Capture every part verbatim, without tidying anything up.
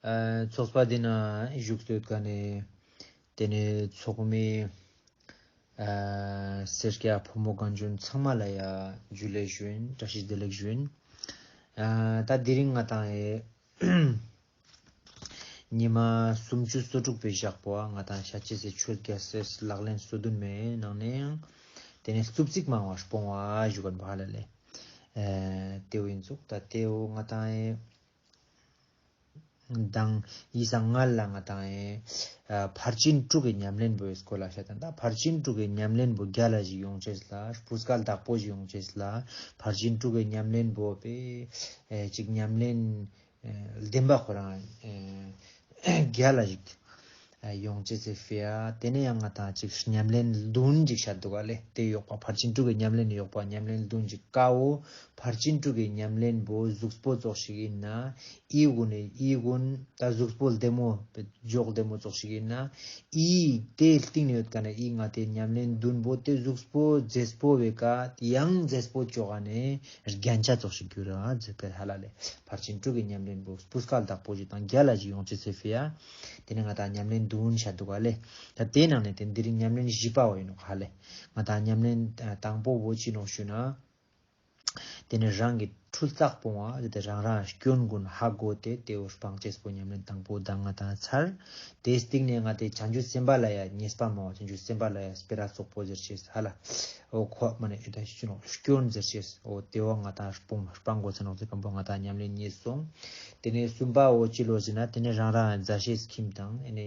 ཚོགས་པ་འདི་ན་བཞུགས་སྡོད་མཁན་ནི་དེ་ནས་ཚོགས་མི་སེར་སྐྱ་ཕོ་མོ་གང་བྱུང་ཚང་མ་ལ་ཡ་ཇུ་ལེ་ཞུ་ཡིན། བཀྲ་ཤིས་བདེ་ལེགས་ཞུ་ཡིན། ད་དེ་རིང་ང་དང་ཨེ་ཉི་མ་སུམ་ཅུ་སོ་དྲུག་པའི་ཞག་པོ་ང་དང་ཤ་ཅེ་སེ་ཆོས་རྒྱལ་སྲས་ལག་ལེན་སོ་བདུན་མའི་ནང་ནས་ཡང་དེ་ནས་རྩུབ་ཚིག་མང་བ་སྤོང་བ་ཞུ་མཁན་པོ་ཧ་ལ་ལེ། ཨེ་དེ་བོ་ཡིན་ཙུག་ད་དེ་བོ་ང་དང་ཨེ་དང་ཡི་སང་སྔ་ལ་ང་དང་ཨེ་ཕར་ཕྱིན་དྲུག་གི་ཉམས་ལེན་པོའི་སྐོར་ལ་བཤད་དང་། ད་ཕར་ཕྱིན་དྲུག་གི་ཉམས་ལེན་པོ་རྒྱལ་ལ་ཞིག་ཡོང་ཅེས་ལ་སྤུས་ཀ་དག་པོ་ཞིག་ཡོང་ཅེས་ལ་ཕར་ཕྱིན་དྲུག་གི་ཉམས་ལེན་པོ་པེ་ཨེ་ཅིག་ཉམས་ལེན་ཨེ་བདེན་པ་ཁོ་རང་ཨེ་རྒྱལ་ལ་ཞིག་ཡོང་ཅེས་སི་ཕི་ཡ། དེ་ནས་ཡང་ང་དང་ཅིག་ཉམས་ལེན་བདུན་ཅིག་བཤད་འདུག་ག་ལེ། དེ་ཡོག་པ་ཕར་ཕྱིན་དྲུག་གི་ཉམས་ལེན་ཡོག་པ་ཉམས་ལེན་བདུན་ཅིག་ཀ་བོ་ཕར་ཕྱིན་དྲུག་གི་ཉམས་ལེན་པོ་གཟུགས་པོ་ཙོགས་ཤིག་ཡིན་ན་ཨི་གུན་ནི་ཨི་གུན་ད་གཟུགས་པོ་ལྡེ་མོ་འཇོག་ལྡེ་མོ་ཙོགས་ཤིག་ཡིན་ན་ཨི་དེ་སྟེང་ནས་ཡོད་ཀ་ན་ཨི་ང་དེ་ཉམས་ལེན་བདུན་པོ་དེ་གཟུགས་པོ་མཛེས་པོ་བེ་ཀ་ཡང་མཛེས་པོ་ཅོག་ག་ནས་རྒྱན་ཆ་ཙོགས་ཤིག་གྱུར་ར་ཟེར་ཀ་ཧ་ལ་ལེ། ཕར་ཕྱིན་དྲུག་གི་ཉམས་ལེན་པོ་སྤུས་ཀ་དག་པོ་ཞིག་དང་རྒྱལ་ལ་ཞིག་ཡོང་ཅེས་སི་ཕི་ཡ། དེ་ནས་ང་དང་ཉམས་ལེན་བདུན་བཤད་འདུག་ག་ལེ། ད་དེའི་ནང་ནས་དེ་འདི་རིང་ཉམས་ལེན་བཞི་པ་བོ་ཡིན་ནོག་ཧ་ལེ། ང་དང་ཉམས་ལེན་དང་པོ་བོ་ཅི་ནོག་ཞུ་ན། དེ་ནས་རང་གི་འཁྲུལ་རྟག་སྤོང་བ་དེ་རང་རང་སྐྱོན་ཀུན་ཧ་གོ་སྟེ་དེ་བོ་སྤང་ཅེས་པོ་ཉམས་ལེན་དང་པོ་དང་ང་དང་ཚར། དེའི་སྟེང་ནས་ང་དེ་བྱང་ཆུབ་སེམས་དཔའ་ལ་ཡ་ཉེས་པ་མ་བོ་བྱང་ཆུབ་སེམས་དཔའ་ལ་ཡ་སྤེ་ར་ཙོགས་པོ་ཟེར་ཅེས་ཧ་ལ། འོ་ཁོ་མ་ནས་ཨེ་ད་ཤི་ཅི་ནོག་སྐྱོན་ཟེར་ཅེས། འོ་དེ་བོ་ང་དང་སྤོང་སྤང་དགོས་ས་ནོག་ཟེར་མཁན་པོ་ང་དང་ཉམས་ལེན་གཉིས་སོང་། དེ་ནས་གསུམ་པ་བོ་ཅི་ལོ་ཟེར་ན་དེ་ནས་རང་རང་མཛའ་བཤེས་ཁྱིམ་དང་ཨེ་ནས་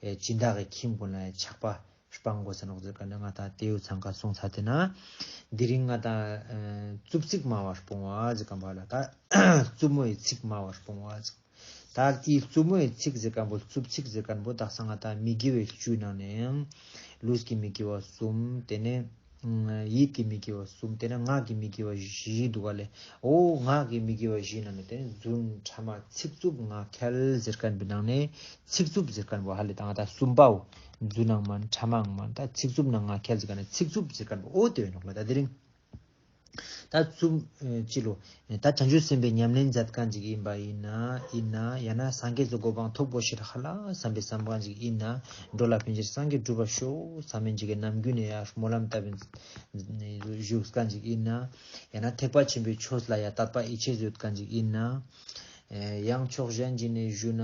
ཨེ་སྦྱིན་བདག་གི་ཁྱིམ་ཀུན་ལ་ཆགས་པ་སྤང་དགོས་ས་ནོག་ཟེར་མཁན་ནི་ང་དང་དེ་བོ་ཚང་ཀ་སོང་ཚར། དེ་ན་དེ་རིང་ང་དང་ཨེ་རྩུབ་ཚིག་མང་བ་སྤོང་བ་ཟེར་མཁན་པོ་ལ་ད་རྩུབ་མོའི་ཚིག་མང་བ་སྤོང་བ་ཟེར། ད་ཨི་རྩུབ་མོའི་ཚིག་ཟེར་མཁན་པོ་རྩུབ་ཚིག་ཟེར་མཁན་པོ་དག་ས་ང་དང་མི་དགེ་བའི་བཅུའི་ནང་ནས་ཡང་ལུས་ཀྱི་མི་དགེ་བ་གསུམ། དེ་ནས་ཡིད་ཀྱི་མི་དགེ་བ་གསུམ། དེ་ནས་ངག་གི་མི་དགེ་བ་བཞི་འདུག་ག་ལེ། འོ་ངག་གི་མི་དགེ་བ་བཞི་ནང་ནས་དེ་ནས་རྫུན་ཕྲ་མ་ཚིག་རྩུབ་ངག་འཁྱལ་ཟེར་མཁན་པོའི་ནང་ནས་ཚིག་རྩུབ་ཟེར་མཁན་པོ་ཧ་ལེ་ད་ང་དང་གསུམ་པའོ། རྫུན་ནང་མན་ཕྲ་མའང་མན་ད་ཚིག་རྩུབ་ནང་ངག་འཁྱལ་ཟེར་མཁན་ནི་ཚིག་རྩུབ་ཟེར་མཁན་པོ་འོ་དེ་ཡིན་ནོག་ལེ། ད་དེ་རིང་ད་རྩུབ་ཨེ་ཅི་ལོ། ད་བྱང་ཆུབ་སེམས་དཔའི་ཉམས་ལེན་མཛད་མཁན་ཅིག་ཡིན་པ་ཡིན་ན་ཡིན་ན་ཡང་ན་སངས་རྒྱས་སི་གོ་འཕང་ཐོབ་དགོས་ཤེས་རག་ཧ་ལ་བསམ་པའི་བསམ་མཁན་ཅིག་ཡིན་ན་འགྲོ་ལ་ཕན་ཕྱིར་སངས་རྒྱས་འགྲུབ་པར་ཤོག་བསམ་མཁན་ཅིག་གི་ནམ་རྒྱུན་ནས་ཡང་སྨོན་ལམ་བཏབ་པའི་བཞུགས་མཁན་ཅིག་ཡིན་ན་ཡང་ན་ཐེག་པ་ཆེན་པོའི་ཆོས་ལ་ཡང་དད་པ་ཡིད་ཆེས་ཡོད་མཁན་ཅིག་ཡིན་ན་ཡང་ཕྱོགས་གཞན་ཅིག་ནས་ཞུ་ན་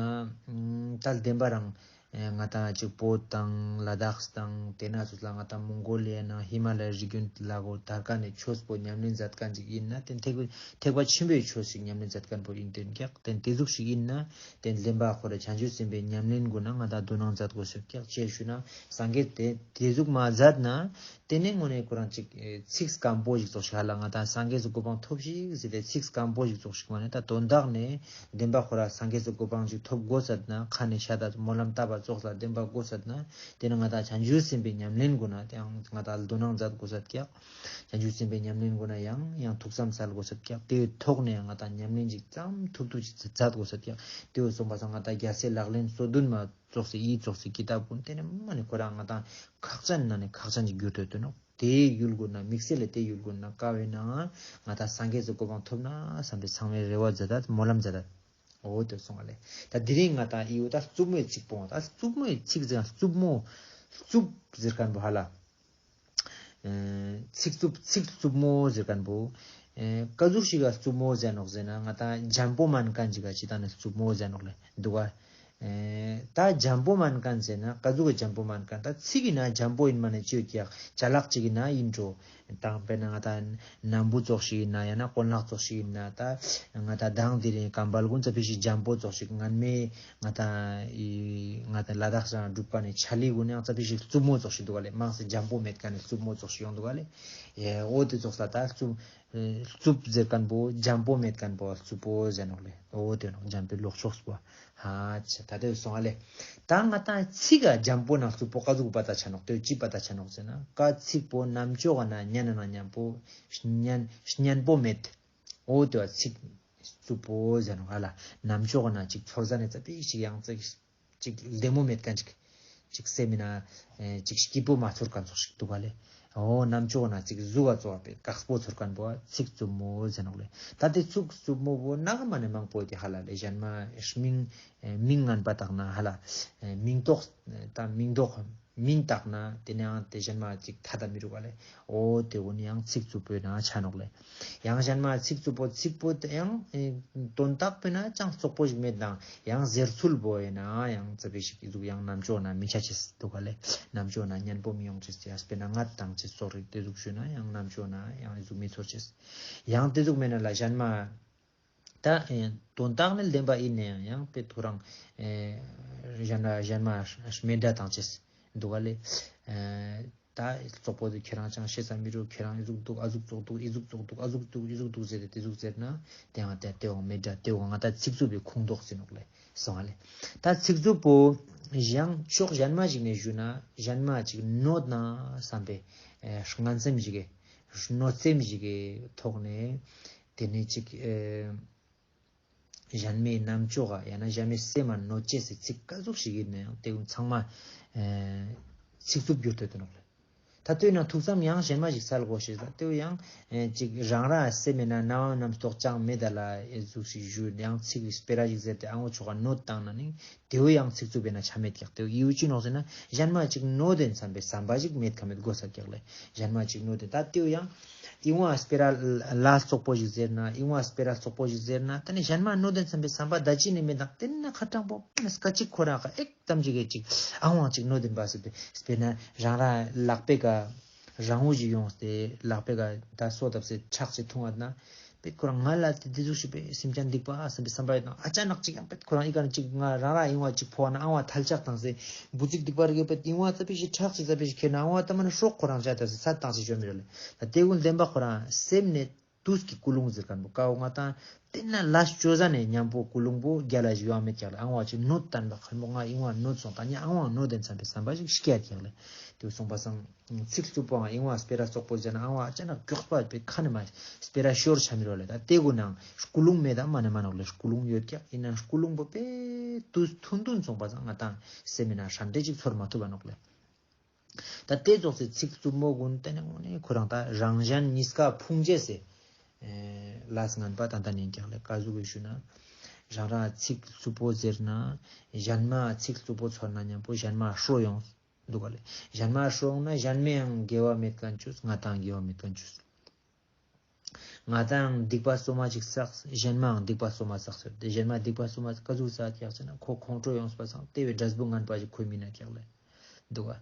ད་བདེན་པ་རང་ཨེ་ང་དང་ཅིག་བོད་དང་ལ་དྭགས་དང་དེ་ན་ཚོ་ལ་ང་དང་མོང་གོ་ལི་ཡ་ནང་ཧི་མ་ལ་ཡའི་རི་རྒྱུད་ལ་གོ་དར་མཁན་ནི་ཆོས་པོ་ཉམས་ལེན་མཛད་མཁན་ཅིག་ཡིན་ན་དེ་ཐེག་པ་ཐེག་པ་ཆེན་པོའི་ཆོས་ཤིག་ཉམས་ལེན་མཛད་མཁན་པོ་ཡིན་དོན་ཀྱག་དེ་དེ་ཟུག་ཞིག་ཡིན་ན་དེ་ལེན་པ་ཁོ་ར་བྱང་ཆུབ་སེམས་དཔའི་ཉམས་ལེན་དགོས་ན་ང་དང་དོ་སྣང་མཛད་དགོས་ཤེས་ཀྱག་ཅེས་ཞུ་ན་སངས་རྒྱས་དེ་དེ་ཟུག་མ་མཛད་ན། དེ་ནས་དངོས་གནས་ཁོ་རང་ཅིག་ཚིག་སྐམ་པོ་ཞིག་ཙོགས་ཤིག་ཧ་ལ་ང་དང་སངས་རྒྱས་སི་གོ་འཕང་ཐོབ་ཤིག་ཟེར་ཏེ་ཚིག་སྐམ་པོ་ཞིག་ཙོགས་ཤིག་མ་ནས་ད་དོན་དག་ནས་བདེན་པ་ཁོ་རང་སངས་རྒྱས་སི་གོ་འཕང་ཅིག་ཐོབ་དགོས་ཟེར་ན་ཁ་ནས་ཤད་ད་སྨོན་ལམ་བཏབ་པ་ཙོགས་ལ་བདེན་པ་དགོས་ཟེར་ན་དེ་ནི་ང་དང་བྱང་ཆུབ་སེམས་དཔའི་ཉམས་ལེན་དགོས་ན་དེའང་ང་དང་དོ་སྣང་མཛད་དགོས་ཟེར་ཀྱག་བྱང་ཆུབ་སེམས་དཔའི་ཉམས་ལེན་དགོས་ན་ཡང་ཡང་ཐུགས་བསམ་གསལ་དགོས་ཟེར་ཀྱག་དེའི་ཐོག་ནས་ང་དང་ཉམས་ལེན་ཅིག་ཙམ་ཐུབ་ཐུབ་ཅིག་མཛད་དགོས་ཟེར་ཀྱག་དེ་བོ་སོང་པ་སང་ང་དང་རྒྱལ་སྲས་ལག་ལེན་སོ་བདུན་མ་ཙོགས་སི་ཡི་ཙོགས་སི་ཀི་ཏབ་ཀུན་དེ་ནས་མ་ནི་ཁོ་རང་ང་དང་ཁག་ཅན་ན་ནི་ཁག་ཅན་གྱི་རྒྱུད་དུ་དོན་ནོག་དེའི་ཡུལ་དགོས་ན་དམིགས་བསལ་ལ་དེའི་ཡུལ་དགོས་ན་ཀ་བས་ན་ང་དང་སངས་རྒྱས་སི་གོ་འཕང་ཐོབ་ན་བསམ་པའི་ཚང་མའི་རེ་བ་མཛད་ད་སྨོན་ལམ་མཛད་ད། འོ་དེ་སོང་བ་ལེ། ད་དེ་རིང་ང་དང་ཨི་བོ་ད་རྩུབ་མོའི་ཚིག་སྤོང་བ་ད་རྩུབ་མོའི་ཚིག་ཟེར་རྩུབ་མོ་རྩུབ་ཟེར་མཁན་པོ་ཧ་ལ། ཚིག་རྩུབ་ཚིག་རྩུབ་མོ་ཟེར་མཁན་པོ། ཀ་ཟུག་ཞིག་ག་རྩུབ་མོ་ཟེར་ནོག་ཟེར་ན་ང་དང་འཇམ་པོ་མན་མཁན་ཅིག་ག་ཅི་ད་ནི་རྩུབ་མོ་ཟེར་ནོག་ལེ་འདུག་ག་ད་འཇམ་པོ་མན་མཁན་ཟེར་ན་ཀ་ཟུག་གི་འཇམ་པོ་མན་མཁན་ད་ཚིག་ཡིན་ན་འཇམ་པོ་ཡིན་མ་ནི་ཅི་ཡོད་ཀྱག་ཅ་ལག་ཅིག་ཡིན་ན་ཡིན་འགྲོ། དང་དཔེར་ན་ང་དང་སྣམ་བུ་ཙོགས་ཤིག་ཡིན་ན་ཡང་ན་གོན་ལག་ཙོགས་ཤིག་ཡིན་ན་ད་ང་དང་མདང་དེ་རིང་ཀམ་པལ་ཀུན་ཙ་པིག་ཞིག་འཇམ་པོ་ཙོགས་ཤིག་ངན་མེ་ང་དང་ཨི་ང་དང་ལ་དྭགས་སང་འབྲུག་པ་ནི་ཆ་ལི་ཀུན་ཡང་ཙ་པིག་ཞིག་རྩུབ་མོ་ཙོགས་ཤིག་འདུག་ག་ལེ། མང་སེ་འཇམ་པོ་མེད་མཁན་ནི་རྩུབ་མོ་ཙོགས་ཤིག་ཡོང་འདུག་ག་ལེ། ཨེ་འོ་དེ་ཙོགས་ལ་ད་རྩུབ་རྩུབ་ཟེར་མཁན་པོ་འཇམ་པོ་མེད་མཁན་པོ་རྩུབ་པོ་ཟེར་ནོག་ལེ། འོ་དེ་ནོག་འཇམ་པོའི་ལོག་ཕྱོགས་པོ། ཧ་ཆ་ད་དེ་སོང་ཨ་ལེ། ད་ང་དང་ཚིག་ག་འཇམ་པོ་ནང་རྩུབ་པོ་ཀ་ཟུག་པ་ད་ཆ་ནོག་དེ་ཅི་པ་ད་ཆ་ནོག་ཟེར་ན་ཀ་ཚིག་པོ་རྣམ་ཅོག་ག་ན་ཉན་ན་ཉན་པོ་ཉན་ཉན་པོ་མེད། འོ་དེ་བ་ཚིག་རྩུབ་པོ་ཟེར་ནོག་ཧ་ལ། རྣམ་ཅོག་ག་ན་ཅིག་ཚོར་ཟ་ནེ་ཙ་པིག་ཞིག་ཡང་ཙིག་ཅིག་ལྡེ་མོ་མེད་མཁན་ཅིག་ཅིག་སེམས་མི་ན་ཅིག་སྐྱིད་པོ་མ་ཚོར་མཁན་ཙོགས་ཤིག་འདུག་ག་ལེ། འོ་རྣམ་ཅོག་ན་ཅིག་གཟུགས་ལ་ཙོགས་པའི་དཀགས་པོ་ཚོར་ཁན་བོ་ཚིག་རྩུབ་མོ་ཟེར་ནོག་ལེ། ད་དེ་ཚིག་རྩུབ་མོ་བོ་ནང་མ་ནེ་མང་པོ་ཡོད་དེ་ཧ་ལ་ལེ། གཞན་མ་མིང་མིང་ངན་པ་བཏགས་ན་ཧ་ལ་མིང་འདོགས་ད་མིང་འདོགས་མིང་བཏགས་ན་དེ་ནེ་ཡང་དེ་གཞན་མ་ཅིག་ཐད་ད་མི་རུག་ག་ལེ། འོ་དེ་བོ་ནི་ཡང་ཚིག་རྩུབ་པོའི་ནང་ཆ་ནོག་ལེ། ཡང་གཞན་མ་ཚིག་རྩུབ་པོ་ཚིག་པོ་དེ་ཡང་ཨེ་དོན་དག་པོའི་ནང་ཅང་རྩོག་པོ་ཞིག་མེད་དང་ཡང་ཟེར་ཚུལ་བོ་ཡིན་ན་ཡང་ཙ་པིག་ཞིག་འདུག། ཡང་རྣམ་ཅོག་ན་མི་ཆ་ཅེས་འདུག་ག་ལེ། རྣམ་ཅོག་ན་སྙན་པོ་མི་ཡོང་ཅེས་ཅེས་དཔེར་ན་ངད་དང་ཅེས་སོགས་རིགས་དེ་ཟུག་ཞུས་ན་ཡང་རྣམ་ཅོག་ན་ཡང་ཨེ་ཟུག་མི་ཚོར་ཅེས། ཡང་དེ་ཟུག་མེད་ན་ལ་གཞན་མ་ད་ཨེ་དོན་དག་ནི་བདེན་པ་ཡིན་ནའང་ཡང་དཔེ་ཁོ་རང་ཨེ་གཞན་གཞན་མ་མེ་དགྲ་དང་ཅེས་འདུག་ག་ལེ། ཨེ་ད་རྩོག་པོ་དེ་ཁྱེད་རང་ཅང་ཤེས་ས་མི་རུག། ཁྱེད་རང་ཨི་ཟུག་འདུག། ཨ་ཟུག་ཙོགས་འདུག། ཨི་ཟུག་ཙོགས་འདུག། ཨ་ཟུག་འདུག། ཨི་ཟུག་འདུག་ཟེར་ཏེ་དེ་ཟུག་ཟེར་ན་དེའང་དེ་དེའང་མེ་དགྲ་དེའང་ང་ད་ཚིག་རྩུབ་པའི་ཁོངས་གཏོགས་ཟེར་ནོག་ལེ། སོང་བ་ལེ། ད་ཚིག་རྩུབ་པོ་ཡང་ཕྱོགས་གཞན་མ་ཞིག་ནས་ཞུས་ན་གཞན་མ་ཅིག་གནོད་ན་བསམ་པའི་ཨེ་ངན་སེམས་ཞིག་གི་གནོད་སེམས་ཞིག་གི་ཐོག་ནས་དེ་ནས་ཅིག་ཨེ་གཞན་མའི་རྣམ་ཅོག་ག་ཡང་ན་གཞན་མའི་སེམས་མ་གནོད་ཅེས་སི་ཚིག་ག་ཟུག་ཞིག་ཡིན་ནའང་དེ་ཀུན་ཚང་མ་ཨེ་ཚིག་རྩུབ་གྱུར་ཏེ་ཡོད་ནོག་ལེ། ད་ལྟོས་ན་ཐུགས་བསམ་ཡང་གཞན་མ་ཞིག་སལ་དགོས་ཤེས་ལ་ལྟོས་ཡང་ཨེ་ཅིག་རང་ར་སེམས་མེད་ན་རྣ་བ་རྣམས་རྟོག་ཅང་མེད་ད་ལ་ཨེ་ཟུག་ཞིག་ཞུ་ཡང་ཚིག་སྤེ་ར་ཞིག་ཟེར་ཏེ་ཨ་ངོ་ཆོ་ག་གནོད་བཏང་ན་ནི་དེའུ་ཡང་ཚིག་རྩུབ་པས་ན་ཆ་མེད་ཀྱག། དེའུ་ཡིའུ་ཅི་ནོག་ཟེར་ན་གཞན་མ་ཅིག་གནོད་དེན་བསམ་པའི་བསམ་པ་ཞིག་མེད་ཁ་མེད་དགོས་ས་ཀྱག་ལེ། གཞན་མ་ཅིག་གནོད་དེན་ད་དེའུ་ཡང་ཨི་ཝང་སྤེ་ར་ལ་རྩོག་པོ་ཞིག་ཟེར་ན་ཨི་ཝང་སྤེ་ར་རྩོག་པོ་ཞིག་ཟེར་ན་ད་ནི་གཞན་མ་གནོད་དེན་བསམ་པའི་བསམ་པ་ད་ཅི་ནི་མེད་དང་དེ་ན་ཁ་དྲང་པོ་སྐད་ཅིག་ཁོ་རང་ཁ་ཨེག་ཙམ་ཅིག་གི་ཅིག་ཨ་ཝང་ཅིག་གནོད་དེན་པ་ཟེར་ཏེ་དཔེར་ན་རང་ར་ལག་པའི་ཀ་རང་བོ་ཞིག་ཡོངས་ཏེ་ལག་པའི་ཀ་ད་སོ་བཏབ་སྟེ་ཁྲག་ཅིག་འཐུང་བ་ན། པེ་ཁོ་རང་ང་ལ་དེ་དེ་ཟུག་ཞིག་པེ་སེམས་ཅན་སྡིག་པ་ཨ་བསམ་པའི་བསམ་པ་ཡོད་དང་ཨ་ཅག་ནག་ཅིག་ཡང་པེ་ཁོ་རང་ཨི་ཀ་ནི་ཅིག་ང་རང་ར་ཨི་ཝང་ཅིག་ཕོ་བ་ན་ཨ་ཝང་ཐལ་ལྕག་བཏང་སྟེ་འབུ་ཙིག་སྡིག་པ་རིག་པེ་ཨི་ཝང་ཙ་པིག་ཞིག་ཁྲག་ཅིག་ཙ་པིག་ཞིག་ཁྱེར་ན་ཨ་ཝང་ད་མ་ནི་སྲོག་ཁོ་རང་བཅད་བཏབ་སྟེ་ཚ་བཏང་སྟེ་ཞོན་མི་ར་ལེ། ད་དེ་ཀུན་བདེན་པ་ཁོ་རང་སེམས་ནས་དུས་ཀྱི་ཀུན་སློང་ཟེར་ཁན་པོ་ཀ་བོ་ང་དང་དེ་ན་ལས་ཅོ་ཟ་ནས་མཉམ་པོ་ཀུན་སློང་པོ་རྒྱལ་ལ་ཞིག་ཡོང་མེད་ཀྱག་ལེ། ཨ་ཝང་ཅིག་གནོད་བཏང་པ་ཁན་པོ་ང་ཨི་ཝང་གནོད་སོང་ད་ནི་ཨ་ཝང་གནོད་དེན་བསམ་པའི་བསམ་པ་ཞིག་སྐྱེ་ཀྱག་ལེ། དེ་སོང་པ་སང་ཚིག་རྩུབ་པོའང་ཨི་ཝང་སྤེ་ར་རྩོག་པོ་ཟེར་ན་ཨ་ཝང་ཅ་ན་མགྱོགས་པ་པེ་ཁ་ནས་མ་སྤེ་ར་ཤོར་ཆ་མི་རོ་ལེ། ད་དེ་གུན་ནང་ཀུན་སློང་མེད་ད་མ་ནེ་མ་ནོག་ལེ། ཀུན་སློང་ཡོད་ཀྱག་ཡིན་ན་ཀུན་སློང་པོ་པེ་དུས་ཐུང་ཐུང་སོང་པ་སང་ང་དང་སེམས་མེད་ན་ཧྲན་ཏེ་ཅིག་ཚོར་མ་ཐུབ་པ་ནོག་ལེ། ད་དེ་ཙོགས་སི་ཚིག་རྩུབ་མོ་གུན་ཏེ་ནེ་དངོས་ནེ་ཁོ་རང་ད་རང་གཞན་གཉིས་ཀ་ཕུང་རྗེས་སི་ལས་ངན་པ་ད་ད་ནེ་ཀྱག་ལེ། ཀ་ཟུག་གི་ཞུ་ན་རང་ར་ཚིག་རྩུབ་པོ་ཟེར་ན་གཞན་མ་ཚིག་རྩུབ་པོ་ཚོར་ན་མཉམ་པོ་གཞན་མ་ཧྲོ་ཡོང་འདུག་ག་ལེ། གཞན་མ་ཧྲོ་ཡོང་ན་གཞན་མའང་དགེ་བ་མེད་ཁན་ཅོས་ང་དང་དགེ་བ་མེད་ཁན་ཅོས། ང་དང་སྡིག་པ་སོ་མ་ཅིག་བསགས། གཞན་མའང་སྡིག་པ་སོ་མ་བསགས་ཟེར་ཏེ་གཞན་མ་སྡིག་པ་སོ་མ་ཀ་ཟུག་བསགས་ཀྱག་ཟེར་ན་ཁོ་ཁོང་ཁྲོ་ཡོངས་པ་སང་དེ་བའི་འབྲས་བུ་ངན་པ་ཞིག་ཁོའི་མིག་ན་ཀྱག་ལེ། འདུག་ག།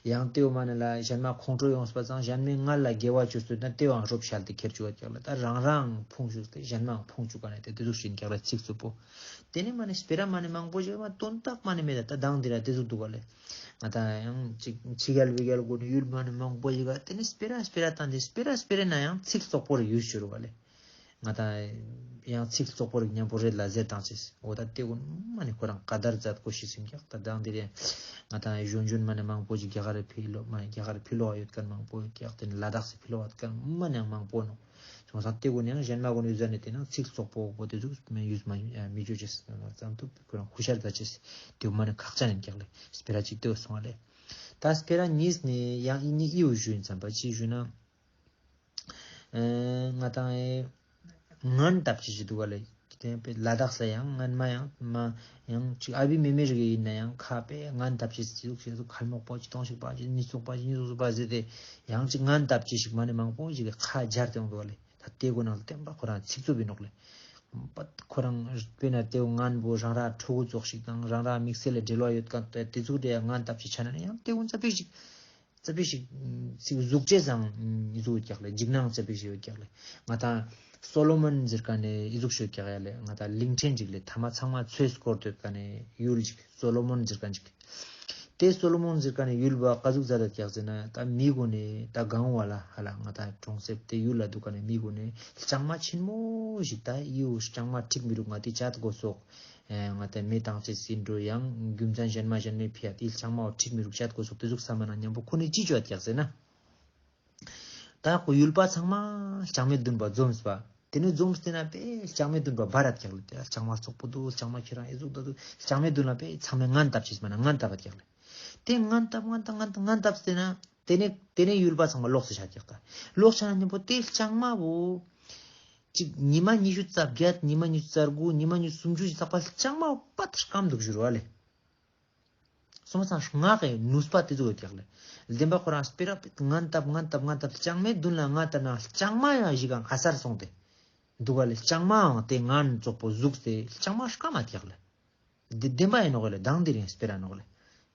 ཡང་དེའུ་མ་ནེ་ལ་གཞན་མ་ཁོང་ཁྲོ་ཡོངས་པ་སང་གཞན་མའི་ངན་ལ་དགེ་བ་ཅོས་ཏེ་ན་དེའང་རོབ་ཤལ་ཏེ་ཁྱེར་ཅུག་ཀྱག་ལེ། ད་རང་རང་ཕུང་ཅུག་སྟེ་གཞན་མའང་ཕུང་ཅུག་ག་ནེ་དེ་དེ་ཟུག་ཞིག་ཀྱག་ལེ་ཚིག་རྩུབ་པོ། དེ་ནེ་མ་ནེ་སྤེ་ར་མ་ནེ་མང་པོ་ཞིག་མ་དོན་དག་མ་ནེ་མེད་ད་ད་དང་དེ་ར་དེ་ཟུག་འདུག་ག་ལེ། ང་དང་ཡང་ཅིག་ཕྱི་རྒྱལ་བི་རྒྱལ་གུན་ཡུལ་མ་ནེ་མང་པོ་ཞིག་ག་དེ་ནེ་སྤེ་ར་སྤེ་ར་དང་དེ་སྤེ་ར་སྤེ་ར་ན་ཡང་ཚིག་རྩུབ་པོ་རེ་ཡུས་ཅུག་ག་ལེ། ང་དང་ཡང་ཚིག་རྩུབ་པོ་རིགས་མཉམ་པོ་རེད་ལ་ཟེར་དང་ཅེས། འོ་ད་དེ་གུན་མ་ནེ་ཁོ་རང་ཀ་དར་མཛད་དགོས་ཤེས་ཡིན་ཀྱག། ད་དང་དེ་རེ་ང་དང་གཞོན་གཞོན་མ་ནེ་མང་པོ་ཞིག་རྒྱ་གར་ཕི་ལོག་མ་རྒྱ་གར་ཕི་ལོག་ཡོད་ཁན་མང་པོ་ཡོད་ཀྱག། དེ་ནེ་ལ་དྭགས་སི་ཕི་ལོག་ཡོད་ཁན་མ་ནེ་མང་པོ་ནོག། སོང་ཙང་དེ་གུན་ཡང་གཞན་མ་གུན་ཡུས་ཟ་ནེ་དེ་ནང་ཚིག་རྩུབ་པོ་པོ་དེ་ཟུག་མེ་ཡུས་མ་མི་ཅོ་ཅེས་ཙམ་དུ་ཁོ་རང་ཧུ་ཤར་མཛད་ཅེས་དེ་མ་ནེ་ཁག་ཅན་ཡིན་ཀྱག་ལེ། སྤེ་ར་ཅིག་དེ་སོང་བ་ལེ། ད་སྤེ་ར་གཉིས་ནེ་ཡང་ཨི་ནི་ཨི་བོ་ཞུ་ཡིན་བསམ་པ་ཅི་ཞུ་ན། ཨེ་ང་དང་ཨེ་ངན་བཏབ་ཅེས་ཞིག་འདུག་ག་ལེ། དེ་པེ་ལ་དྭགས་ལ་ཡང་ངན་མ་ཡང་མ་ཡང་ཅིག་ཨ་བི་མེ་མེ་རིགས་ཡིན་ན་ཡང་ཁ་པེ་ངན་བཏབ་ཅེས་ཅི་ཟུག་ཅི་ཟུག་ཁལ་མོག་པོ་ཅི་སྟོང་ཞིག་པ་ཅི་ཉིས་སྟོང་པ་ཅི་ཉིས་སྟོང་པ་ཟེར་ཏེ་ཡང་ཅིག་ངན་བཏབ་ཅེས་ཞིག་མ་ནེ་མང་པོ་ཞིག་གི་ཁ་སྦྱར་ཏེ་ཡོང་འདུག་ག་ལེ། ད་དེ་གུན་ནང་ལ་བསྟན་པ་ཁོ་རང་ཚིག་རྩུབ་པོ་ཡིན་ནོག་ལེ། པད་ཁོ་རང་དཔེར་ན་དེའུ་ངན་པོ་རང་ར་ཕྲུ་གུ་ཙོགས་ཤིག་དང་རང་ར་དམིགས་བསལ་ལ་འབྲེལ་བ་ཡོད་ཁན་དེ་ཟུག་དེ་ཡང་ངན་བཏབ་ཅེས་ཆ་ན་ནི་ཡང་དེ་གུན་ཙ་པིག་ཞིག་ཙ་པིག་ཞིག་ཚིག་ཟུག་ཅེས་སང་ཨི་ཟུག་ཡོད་ཀྱག་ལེ། འཇིགས་སྣང་ཙ་པིག་ཞིག་ཡོད་ཀྱག་ལེ། ང་དང་སོ་ལོ་མོན་ཟེར་ཁན་ནི་ཨི་ཟུག་ཞིག་ཡོད་ཀྱག་ཡ་ལེ། ང་དང་གླིང་ཕྲན་ཅིག་ལེ་ཐ་མ་ཚང་མ་ཚོས་སྐོར་ཏེ་ཡོད་ཁན་ནི་ཡུལ་ཅིག་སོ་ལོ་མོན་ཟེར་ཁན་ཅིག། དེ་སོ་ལོ་མོན་ཟེར་ཁན་ནི་ཡུལ་བ་ཀ་ཟུག་མཛད་ཀྱག་ཟེར་ན་ད་མི་གུན་ནི་ད་གང་བ་ལ་ཧ་ལ་ང་དང་གྲོང་གསེབ་དེ་ཡུལ་ལ་འདུག་ཁན་ནི་མི་གུན་ནི་ལྕང་མ་ཆེན་མོ་ཞིག་ད་ཡིའུ་ལྕང་མ་འགྲིག་མི་རུག་ང་དེ་བཅད་དགོས་སོག། ཨེ་ང་དང་མེ་བཏང་ཅེས་ཡིན་འགྲོ་ཡང་རྒྱུ་མཚན་གཞན་མ་གཞན་མའི་ཕི་ཡ་དེ་ལྕང་མ་འགྲིག་མི་རུག་བཅད་དགོས་སོག་དེ་ཟུག་བསམ་མ་ན་མཉམ་པོ་ཁོ་ནི་ཅི་ཅོ་ཡོད་ཀྱག་ཟེར་ན། ད་ཁོ་ཡུལ་པ་ཚང་མ་ལྕང་མའི་མདུན་པ་འཛོམས་པ། དེ་ནི་འཛོམས་ཏེ་ན་པེ་ལྕང་མའི་མདུན་པ་འབར་ར་ཀྱག་ལེ། དེ་ལ་ལྕང་མ་རྩོག་པོ་འདུག། ལྕང་མ་ཁྱེད་རང་ཨི་ཟུག་འདུག། ལྕང་མའི་མདུན་ལ་པེ་ཚང་མས་ངན་བཏབ་ཅེས་མ་ན་ངན་བཏབ་ཀྱག་ལེ། དེ་ངན་བཏབ་ངན་བཏབ་ངན་བཏབ་ངན་བཏབ་སྟེ་ན་ ཏེ་ནེ་ཏེ་ནེ་ཡུལ་པ་ཚང་མ་ལོགས་སེ་ཆ་ཀྱག་ད། ལོགས་ཆ་ན་ཉམ་པོ་ཏེ་ལྕང་མ་བོ། ཅིག་ཉི་མ་ཉི་ཤུ་རྩ་བརྒྱད་ཉི་མ་ཉི་ཤུ་རྩ་དགུ་ཉི་མ་ཉི་ཤུ་སུམ་ཅུ་ཞིག་ཚག་པ་ལྕང་མ་པད་སྐམ་དུག་ཞུ་རུ་བ་ལེ། སོང་ཙང་སྔགས་སི་ནུས་པ་ཏེ་ཙོགས་ཡོད་ཀྱག་ལེ། བདེན་པ་ཁོ་རང་སྤེ་ར་ངན་ཏབ་ངན་ཏབ་ངན་ཏབ་ལྕང་མའི་དུན་ལ་ངན་ཏབ་ན་ལྕང་མ་ཡང་ཞིག་གང་ཨ་སར་སོང་སྟེ། དུག་ག་ལེ། ལྕང་མའང་ཏེ་ངན་ཙོག་པོ་ཟུགས་ཏེ་ལྕང་མ་སྐམ་མ་ཀྱག་ལེ། དེ་བདེན་པ་ཨིན་ནོག་ལེ། མདང་དེ་རིང་སྤེ་ར་ནོག་ལེ།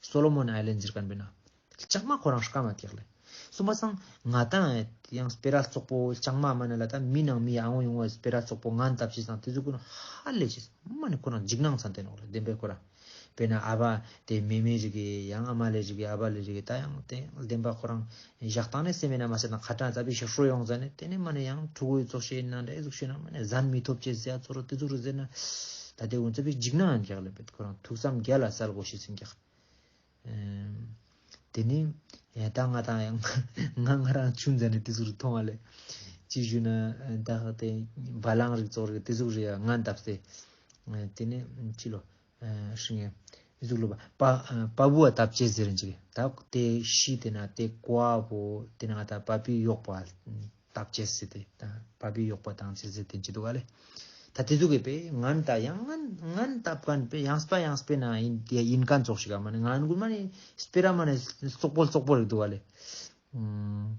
སོ་ལོ་མོན་ཨའི་ལེན་ཟེར་ཁན་པེ་ན། ལྕང་མ་ཁོ་རང་སྐམ་མ་ཀྱག་ལེ། སོང་པ་སང་ང་ཏང་ཡང་སྤེ་ར་ཙོག་པོ་ལྕང་མ་མ་ནེ་ལ་ད་མི་ནང་མི་ཨ་ཡོང་ཡོང་བ་སྤེ་ར་ཙོག་པོ་ངན་ཏབ་ཅེས་སང་ཏེ་ཟུག་གུན་ཧ་ལས་ཅེས་མ་ནེ་ཁོ་རང་འཇིགས་སྣང་ཚན་ཏེ་ནོག་ལེ། བདེན་པའི་ཁོ་རང་། དཔེར་ན་ཨ་བ་ཏེ་མེ་མེ་ཞིག་གི་ཡང་ཨ་མ་ལེ་ཞིག་གི་ཨ་བ་ལེ་ཞིག་གི་ད་ཡང་ཏེ་བདེན་པ་ཁོ་རང་ཞག་དང་ནེ་སེམས་མེད་ན་མ་ཟེར་ན་ཁ་ཏང་ཙ་པིག་ཞིག་ཧྲོ་ཡོང་ཟ་ནེ་ཏེ་ནེ་མ་ནེ་ཡང་ཕྲུ་གུའི་ཙོགས་ཤིག་ན་འདྲ་ཨེ་ཟུག་ཤིག་ན་མ་ནེ་ཟན་མི་ཐོབ་ཅེས་ཟེར་ཡ་ཙོགས་རོ་ཏེ་ཟུག་རོ་ཟེར་ན་ད་ཏེ་གུན་ཙ་པིག་འཇིགས་སྣང་ཡང་ཀྱག་ལེ། བེད་ཁོ་རང་ཐུགས་བསམ་རྒྱ་ལ་སལ་གོས་ཤེས་ཨིན་ཀྱག། ཨེམ། ཏེ་ནེ་ཡ་ད་ང་ཏང་ཡང་ང་ང་རང་ཆུང་ཙ་ནེ་ཏེ་ཟུག་རུ་མཐོང་བ་ལེ། ཅི་ཞུ་ན་ད་ཏེ་བ་ལང་རིགས་ཙོགས་རིགས་ཏེ་ཟུག་རེ་ཡ་ངན་ཏབ་སྟེ། ཏེ་ནེ་ཅི་ལོ། ཤིང་ཡ་ཟུག་ལོ་པ་པ་བུ་བ་ཏབ་ཅེས་ཟེར་ཅིག་ད་ཏེ་ཤི་ཏེ་ན་ཏེ་ཀོ་བ་བོ་ཏེ་ན་ང་ཏང་པ་པི་ཡོག་པ། ཏབ་ཅེས་སི་ཏེ་ད་པ་པི་ཡོག་པ་ཏང་ཅེས་སི་ཏེ་ཅི་དུག་ག་ལེ། ད་ཏེ་ཟུག་གི་པེ་ངན་ད་ཡང་ངན་ངན་ཏབ་ཁན་པེ་ཡང་སྤེ་ཡང་སྤེ་ན་ཨིན་ཏེ་ཨིན་ཁན་ཙོགས་ཤིག་ག་མ་ནེ་ངན་གུན་མ་ནེ་སྤེ་ར་མ་ནེ་ཙོག་པོ་ཙོག་པོ་རིག་དུག་ག་ལེ། ཨུམ།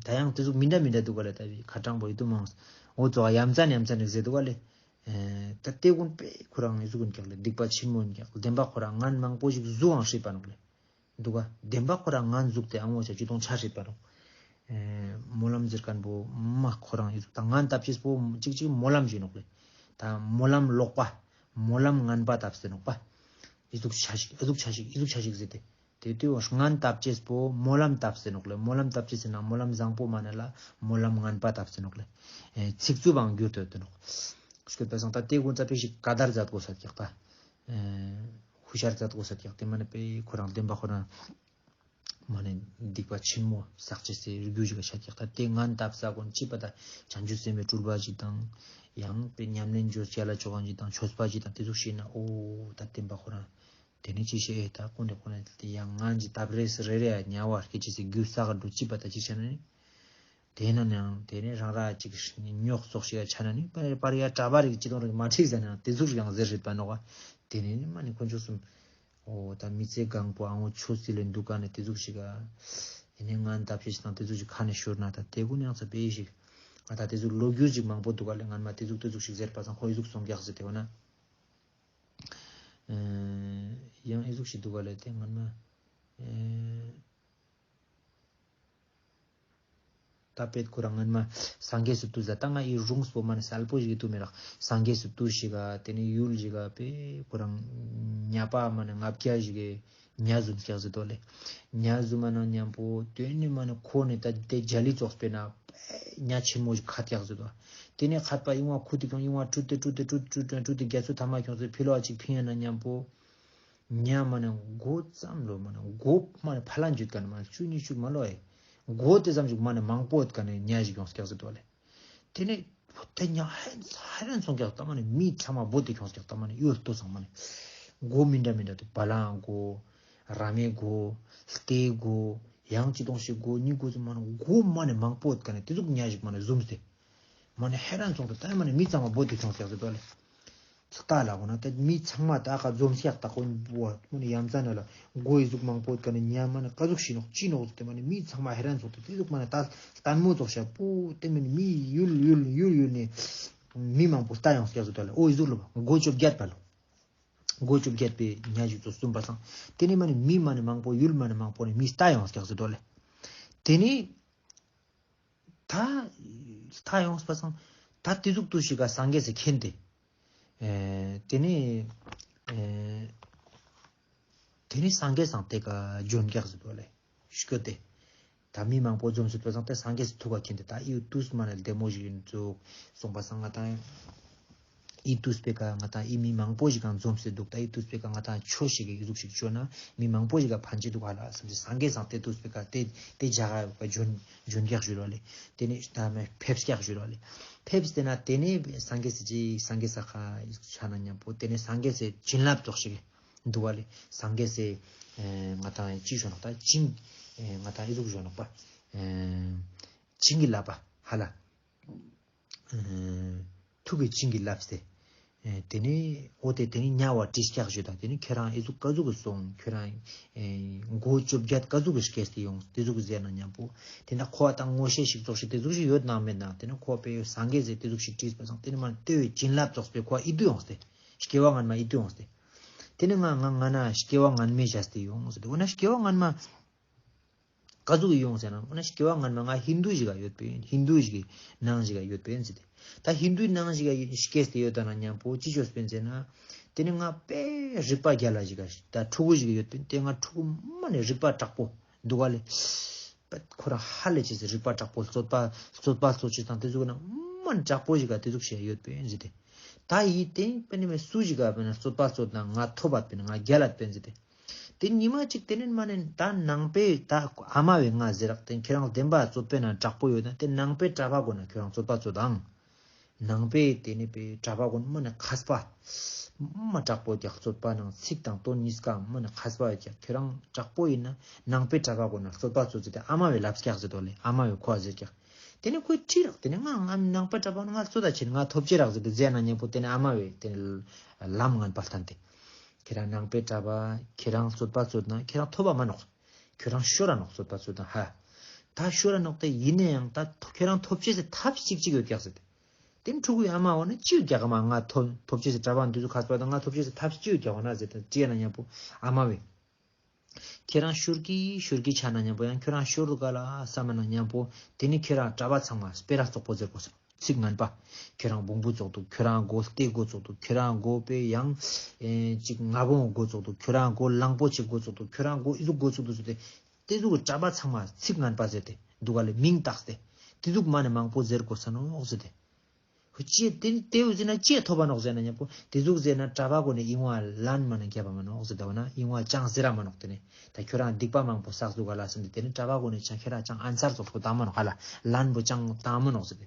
ད་ཡང་ཏེ་ཟུག་མི་འདྲ་མི་འདྲ་དུག་ག་ལེ། ད་བི་ཁ་ཏང་པོ་ཡི་དུ་མང་འོ་ཙོག་ཡ་མཚན་ཡ་མཚན་རིག་ཟེར་དུག་ག་ལེ། ད་ཏེ་གུན་པེ་ཁོ་རང་ཡི་ཟུག་གུན་ཀྱག་ལེ། སྡིག་པ་ཆེན་མོ་ཨིན་ཀྱག། བདེན་པ་ཁོ་རང་ངན་མང་པོ་ཞིག་ཟུག་ཨང་ཤེས་པ་ནོག་ལེ། དུག་ག། བདེན་པ་ཁོ་རང་ངན་ཟུག་སྟེ་ཨ་མོ་ཆ་ཅི་ཏོང་ཆ་ཤེས་པ་རུང་། སྨོན་ལམ་ཟེར་ཁན་པོ་མ་ཁོ་རང་ཨི་ཟུག་ད་ངན་ཏབ་ཅེས་པོ་ཅིག་ཅིག་སྨོན་ལམ་ཞིག་ནོག་ལེ། ད་སྨོན་ལམ་ལོག་པ། སྨོན་ལམ་ངན་པ་ཏབ་སྟེ་ནོག་པ། ཨི་ཟུག་ཆ་ཞིག་ཨི་ཟུག་ཆ་ཞིག་ཨི་ཟུག་ཆ་ཞིག་ཟེར་ཏེ། ཏེ་ཏེ་བོ་ངན་ཏབ་ཅེས་པོ་སྨོན་ལམ་ཏབ་སྟེ་ནོག་ལེ། སྨོན་ལམ་ཏབ་ཅེས་ཟེར་ན་སྨོན་ལམ་བཟང་པོ་མ་ནེ་ལ་སྨོན་ལམ་ངན་པ་ཏབ་སྟེ་ནོག་ལེ། ཚིག་རྩུབ་བང་གྱུར་ཏེ་ཡོད་ཏེ་ནོག། སྐྱོད་པ་སང་ད་ཏེ་གུན་ཙ་པིག་ཞིག་ཀ་དར་མཛད་གོས་ས་ཀྱག་ད། ཧུ་ཤར་མཛད་གོས་ས་ཀྱག། ཏེ་མ་ནེ་པེ་ཁོ་རང་བདེན་པ་ཁོ་རང་མ་ནེ་སྡིག་པ་ཆེན་མོ་བསགས་ཅེས་སི་རྒྱུ་ཞིག་ག་ཆ་ཀྱག། ད་ཏེ་ངན་ཏབ་ས་གུན་ཅི་པ་ད་བྱང་ཆུབ་སེམས་དཔའི་སྤྲུལ་པ་ཞིག་དང་ཡང་པེ་ཉམས་ལེན་ཅོ་ཅེས་ལ་ཅོ་ཁན་ཞིག་དང་ཆོས་པ་ཞིག་དང་ཏེ་ཟུག་ཤེས་ན་འོ་ད་བདེན་པ་ཁོ་རང་ཏེ་ནེ་ཅི་ཤེས་ཨེ་ད་ཀུན་ཏེ་ཁོ་ན་ཏེ་ཡང་ངན་ཞིག་ཏབ་རེས་རེ་རེ་ཡ་ཉ་བ་སྐད་ཅེས་སི་རྒྱུ་བསགས་འགྲོ་ཅི་པ་ད་ཅི་ཆ་ན་ནི། ཏེ་ན་ནང་ཏེ་ནེ་རང་ར་ཅིག་ཉོག་ཙོགས་ཤིག་ཆ་ན་ནི་པར་པར་ཡ་གྲྭ་པ་རིགས་ཅི་དང་རིགས་མ་འགྲིག་ཟ་ན་ཏེ་ཟུག་ཡང་ཟེར་རེད་པ་ནོག་པ། ཏེ་ནེ་ནི་མ་ནེ་དཀོན་མཆོག་གསུམ། འོ་ད་མི་ཚེ་གང་པོ་ཨ་འོ་ཆོས་སི་ལེན་དུག་ག་ནེ་ཏེ་ཟུག་ཞིག་ག། ཏེ་ནེ་ངན་ཏབ་ཤེས་དང་ཏེ་ཟུག་ཞིག་ཁ་ནེ་ཤོར་ན་ད་ཏེ་གུན་ཡང་ཚ་པེ་ཞིག་ང་ད་ཏེ་ཟུག་ལོ་རྒྱུས་ཞིག་མང་པོ་དུག་ག་ལེ། སྔན་མ་ཏེ་ཟུག་ཏེ་ཟུག་ཞིག་ཟེར་པ་སང་ཁོ་ཨི་ཟུག་སོང་ཀྱག་ཟེར་ཏེ་འོ་ན། ཡང་ཨི་ཟུག་ཞིག་དུག་ག་ལེ་ཏེ་སྔན་མ། ད་པེད་ཁོ་རང་སྔན་མ་སངས་རྒྱས་སི་ཏུས་ད་ང་ཨི་རུང་སྤོ་མ་ནེ་སལ་པོ་ཞིག་ཏུ་མེ་རག། སངས་རྒྱས་སི་ཏུས་ཞིག་ག་ཏེ་ནེ་ཡུལ་ཞིག་ག་པེ་ཁོ་རང་ཉ་པ་མ་ནེ་ལྔ་བརྒྱ་ཞིག་གི་ཉ་ཟུམ་ཀྱག་ཟེར་དོ་ལེ། ཉ་ཟུམ་མ་ནང་ཉམ་པོ་ཏེ་ནེ་མ་ནེ་ཁོ་ནེ་ད་ཏེ་ཇ་ལི་ཙོགས་པེ་ན་ཉ་ཆེན་མོ་ཞིག་ཁ་ཀྱག་ཟེར་དོ། ཏེ་ནེ་ཁ་པ་ཨི་བོ་ཁུ་ཏེ་ཁྱོང་ཨི་བོ་ཁྲུད་དེ་ཁྲུད་དེ་ཁྲུད་དེ་ཁྲུད་དེ་རྒྱ་མཚོ་ཐ་མ་ཁྱོང་སེ་ཕི་ལོག་ཅིག་ཕིང་ཡ་ན་ཉམ་པོ། ཉ་མ་ནེ་མགོ་ཙམ་ལོ་མ་ནེ་མགོ་མ་ནེ་ཕ་ལ་འཇུད་ཀ་ནེ་མ་ནེ་ཅུ་ཉི་ཤུ་མ་ལོ་ཨེ། མགོ་ཏེ་ཙམ་ཞིག་མ་ནེ་མང་པོ་ཡོད་ཀ་ནེ་ཉ་ཞིག་ཡོངས་ཀྱག་ཟེར་དོ་ལེ། ཏེ་ནེ་ཏེ་ཉ་ཧེ་ཧེ་རན་སོང་ཀྱག་ད་མ་ནེ་མི་ཚང་མ་བོ་ཏེ་ཁྱོངས་ཀྱག་ད་མ་ནེ་ཡོད་ལྟོས་སང་མ་ནེ་མགོ་མི་འདྲ་མི་འདྲ་ཏེ་བ་ལང་མགོ་ར་མའི་མགོ་རྟའི་མགོ་ཡང་ཅི་དོང་ཞིག་མགོ་ཉི་མགོ་ཙམ་མ་ནེ་མགོ་མ་ནེ་མང་པོ་ཡོད་ཀ་ནེ་ཏེ་ཟུག་ཉ་ཞིག་མ་ནེ་ཟུམ་སྟེ་མ་ནེ་ཧེ་རན་སོང་ཏེ་ད་མ་ནེ་མི་ཚང་མ་བོ་ཏེ་ཁྱོངས་ཀྱག་ཟེར་དོ་ལེ། ཚ་ལ་གོ་ན་ཏེ་མི་ཚང་མ་ད་ཁ་འཛོམས་སེ་ཡག་ད་ཁོ་བོ་མ་ནེ་ཡ་མཚན་ལ་མགོ་ཨི་ཟུག་མང་པོ་ཡོད་ཀ་ནེ་ཉ་མ་ནེ་ཀ་ཟུག་ཤི་ནོག་ཅི་ནོག་ཟེར་ཏེ་མ་ནེ་མི་ཚང་མ་ཧེ་རན་སོང་སྟེ་ཏེ་ཟུག་མ་ནེ་ད་ལྟད་མོ་ཙོགས་ཤ་པོ་ཏེ་མ་ནེ་མི་ཡུལ་ཡུལ་ཡུལ་ཡུལ་ནེ་མི་མང་པོ་ལྟ་ཡོང་སྐྱག་ཟེར་དོ་ལེ། འོ་ཨི་ཟུག་ལོ་མགོ་བཅོ་བརྒྱད་པ་ལོ། མགོ་བཅོ་བརྒྱད་པའི་ཉ་ཞིག་ཙོགས་ཟུམ་པ་སང་ཏེ་ནེ་མ་ནེ་མི་མ་ནེ་མང་པོ་ཡུལ་མ་ནེ་མང་པོ་ནེ་མི་ལྟ་ཡོང་སྐྱག་ཟེར་དོ་ལེ། ཏེ་ནེ། ད་ལྟ་ཡོངས་པ་སང་ད་ཏེ་ཟུག་ཏུས་ཤིག་ག་སངས་རྒྱས་སི་མཁྱེན་ཏེ། ཨེ་ཏེ་ནེ་ཨེ་ཏེ་ནེ་སངས་རྒྱས་སང་ཏེ་ཀ་བྱོན་ཀྱག་ཟེར་དོ་ལེ། སྐྱོད་དེ། ད་མི་མང་པོ་འཛོམས་སེ་ཡོད་པ་སང་ཏེ་སངས་རྒྱས་སི་ཐུགས་ཀ་མཁྱེན་ཏེ་ད་ཨི་ཏུས་མ་ནེ་བདེ་མོ་ཞིག་ཨིན་ཙུག་སོང་པ་སང་ང་ཏང་ཨི་ཏུས་པེ་ཀ་ང་ཏང་ཨི་མི་མང་པོ་ཞིག་གང་འཛོམས་སེ་དུག། ད་ཨི་ཏུས་པེ་ཀ་ང་ཏང་ཆོས་ཤིག་གི་ཨི་ཟུག་ཤིག་ཅོ་ན་མི་མང་པོ་ཞིག་ག་ཕན་ཅེས་དུག་ཧ་ལ་སམ་སེ་སངས་རྒྱས་སང་ཏེ་ཏུས་པེ་ཀ་ཏེ་ཏེ་ཇ་ག་བྱོན་བྱོན་ཀྱག་ཞུ་རོ་ལེ། ཏེ་ནེ་ད་མེ་ཕེབས་ཀྱག་ཞུ་རོ་ལེ། ཕེབས་ཏེ་ན་ཏེ་ནེ་སངས་རྒྱས་སི་ཅི་སངས་རྒྱས་ས་ཁ་ཆ་ན་ཉམ་པོ་ཏེ་ནེ་སངས་རྒྱས་སི་བྱིན་རླབས་ཙོགས་ཤིག་དུག་པ་ལེ། སངས་རྒྱས་སི་ང་ཏང་ཅི་ཞུ་ན་ད་བྱིན་ ཨེ་ང་ཏང་ཨི་ཟུག་ཞུ་ནོག་པ། ཨེ་བྱིན་གྱིས་བརླབས་པ་ཧ་ལ། ཨེ་ཐུགས་ཀྱི་བྱིན་གྱིས་བརླབས་ཏེ། ཨེ་དེ་ནས་འོ་དེ་དེ་ནས་དམྱལ་བ་བཀྲེས་སྐྱག་ཞུ་དང་དེ་ནས་ཁྱོད་རང་ཨི་ཟུག་ག་ཟུག་གི་སོང་ཁྱོད་རང་ཨེ་མགོ་བཅོ་བརྒྱད་ག་ཟུག་གི་སྐྱེས་ཏེ་ཡོང་དེ་ཟུག་ཟེར་ན་མཉམ་པོ། དེ་ནས་ཁོ་བ་དང་ངོ་ཤེས་ཤིག་ཙོགས་ཤིག་དེ་ཟུག་ཞིག་ཡོད་ནང་མེད་ནང་དེ་ནས་ཁོ་པའི་སངས་རྒྱས་ཟེར་དེ་ཟུག་ཞིག་བྲིས་པ་སང་དེ་ནས་མ་ལྟོས་བྱིན་རླབས་ཙོགས་པའི་ཁོ་ཨི་དུ་ཡོང་སྟེ། སྐྱེ་བ་སྔན་མ་ཨི་དུ་ཡོང་སྟེ། དེ་ནས་ང་ང་ང་ན་སྐྱེ་བ་སྔན་མའི་བྱས་ཏེ་ཡོང་ཟེར་ཏེ་འོ་ན་སྐྱེ་བ་སྔན་མ། ག་ཟུག་ཡོང་ཟེར་ན་འོ་ན་སྐྱེ་བ་སྔན་མ་ང་ཧིན་དུ་ཞིག་ག་ཡོད་པིན། ཧིན་དུ་ཞིག་གི་ནང་ཞིག་ག་ཡོད་པིན་ཟེར་ཏེ། ད་ཧིན་དུའི་ནང་ཞིག་ག་སྐྱེས་ཏེ་ཡོད་ད་ན་མཉམ་པོ་ཅི་ཅོས་པིན་ཟེར་ན། དེ་ནས་ང་དཔེ་རིག་པ་རྒྱལ་ལ་ཞིག་ག་ད་ཕྲུ་གུ་ཞིག་ཡོད་པིན། དེ་ང་ཕྲུ་གུ་མ་ནས་རིག་པ་དྲག་པོ་འདུག་ག་ལེ། པད་ཁོ་རང་ཧ་ལས་ཅེས་སི་རིག་པ་དྲག་པོ་རྩོད་པ་རྩོད་པ་རྩོད་ཅེས་དང་དེ་ཟུག་ན་མ་ནས་དྲག་པོ་ཞིག་ག་དེ་ཟུག་ཞིག་ཡོད་པིན་ཟེར་ཏེ། ད་ཡིད་བརྟན་པ་ནི་མེད་སུ་ཞིག་ག་བས་ན་རྩོད་པ་རྩོད་ན་ང་ཐོབ་པ་བས་ན་ང་རྒྱལ་ལ་བས་ཟེར་ཏེ། དེ་ཉི་མ་གཅིག་དེ་ནས་མ་ནས་ད་ནང་པའི་ད་ཨ་མ་བས་ང་ཟེར་རག་དེ་ཁྱེད་རང་བདེན་པ་རྩོད་པའི་ན་དྲག་པོ་ཡོད་ན་དེ་ནང་པའི་གྲྭ་པ་གོ་ན་ཁྱེད་རང་རྩོད་པ་རྩོད་དང་། ནང་པའི་དེ་ནས་པའི་གྲྭ་པ་གོ་ན་མ་ནས་མཁས་པ། མ་དྲག་པོ་ཀྱག་རྩོད་པ་ནང་ཚིག་དང་དོན་གཉིས་ཀ་མ་ནས་མཁས་པ་ཡོད་ཀྱག་ཁྱེད་རང་དྲག་པོ་ཡིན་ན་ནང་པའི་གྲྭ་པ་གོ་ན་རྩོད་པ་རྩོད་ཟེར་ཏེ་ཨ་མ་བས་ལབ་ཀྱག་ཟེར་དོ་ལེ་ཨ་མ་བས་ཁོ་ཟེར་ཀྱག་དེ་ནས་ཁོས་ཁྲིད་རག་དེ་ནས་ང་ང་ནང་པའི་གྲྭ་པ་ང་རྩོད་ད་ཕྱིན་ང་ཐོབ་ཅེས་རག་ཟེར་ཏེ་ཟེར་ན་མཉམ་པོ་དེ་ནས་ཨ་མ་བས་དེ་ནས་ལམ་ངན་པ་ལྟན་ཏེ། ཁྱེད་རང་ནང་པའི་གྲྭ་པ་ཁྱེད་རང་རྩོད་པ་རྩོད་ན་ཁྱེད་རང་ཐོབ་པ་མ་ནོག་ཁྱེད་རང་ཤོར་ར་ནོག་རྩོད་པ་རྩོད་ན་ཧ། ད་ཤོར་ར་ནོག་དེ་ཡིན་ན་ཡང་ད་ཁྱེད་རང་ཐོབ་ཅེས་སི་ཐབས་གཅིག་གཅིག་ཡོད་ཀྱག་ཟེར་ཏེ། དེ་ནས་ཕྲུ་གུའི་ཨ་མ་འོ་ན་ཅི་ཡོད་ཀྱག་ཨ་མ་ང་ཐོབ་ཐོབ་ཅེས་སི་གྲྭ་པ་འདི་ཚོ་མཁས་པ་དང་ང་ཐོབ་ཅེས་སི་ཐབས་ཅི་ཡོད་ཀྱག་འོ་ན་ཟེར་ཏེ་དྲིས་ན་མཉམ་པོ་ཨ་མ་བས། ཁྱེད་རང་ཤོར་གི་ཤོར་གི་ཆ་ན་མཉམ་པོ་ཡང་ཁྱོད་རང་ཤོར་འདུག་ག་ལ་བསམ་ན་མཉམ་པོ་དེ་ནི་ཁྱེད་རང་གྲྭ་པ་ཚང་མ་སྤེ་ར་རྩོག་པོ་ཟེར་དགོས་སོང་ཚིག་ངན་པ། ཁྱོད་རང་བོང་བུ་རྩོག་འདུག་ཁྱོད་རང་མགོ་རྟའི་མགོ་རྩོག་འདུག་ཁྱོད་རང་མགོ་པེ་ཡང་ཨེ་ཅིག་ང་བོང་མགོ་རྩོག་འདུག་ཁྱོད་རང་མགོ་གླང་པོ་ཆེ་མགོ་རྩོག་འདུག་ཁྱོད་རང་མགོ་ཨི་ཟུག་མགོ་རྩོག་འདུག་ཟེར་ཏེ་དེ་ཟུག་གི་གྲྭ་པ་ཚང་མ་ཚིག་ངན་པ་ཟེར་ཏེ་འདུག་ག་ལེ་མིང་བཏགས་ཏེ་དེ་ཟུག་མ་ནི་མང་པོ་ཟེར་དགོས་ས་ནོག་ཟེར་ཏེ། ཅེས་དེ་དེ་བོ་ཟེར་ན་ཅེས་ཐོབ་པ་ནོག་ཟེར་ན་མཉམ་པོ་དེ་ཟུག་ཟེར་ན་གྲྭ་པ་གོ་ནས་ཨིན་བ་ལན་མ་ན་རྒྱབ་པ་མ་ནོག་ཟེར་ད་བ་ན་ཨིན་བ་ཅང་ཟེར་ར་མ་ནོག་དེ་ནས་ད་ཁྱོད་རང་སྡིག་པ་མང་པོ་བསགས་འདུག་ག་ལ་སེམས་དེ་དེ་ནས་གྲྭ་པ་གོ་ནས་ཅང་ཁྱེད་རང་ཅང་ཨན་སར་ཙོགས་པོ་བཏང་མ་ནོག་ག་ལ་ལན་པོ་ཅང་བཏང་མ་ནོག་ཟེར་ཏེ།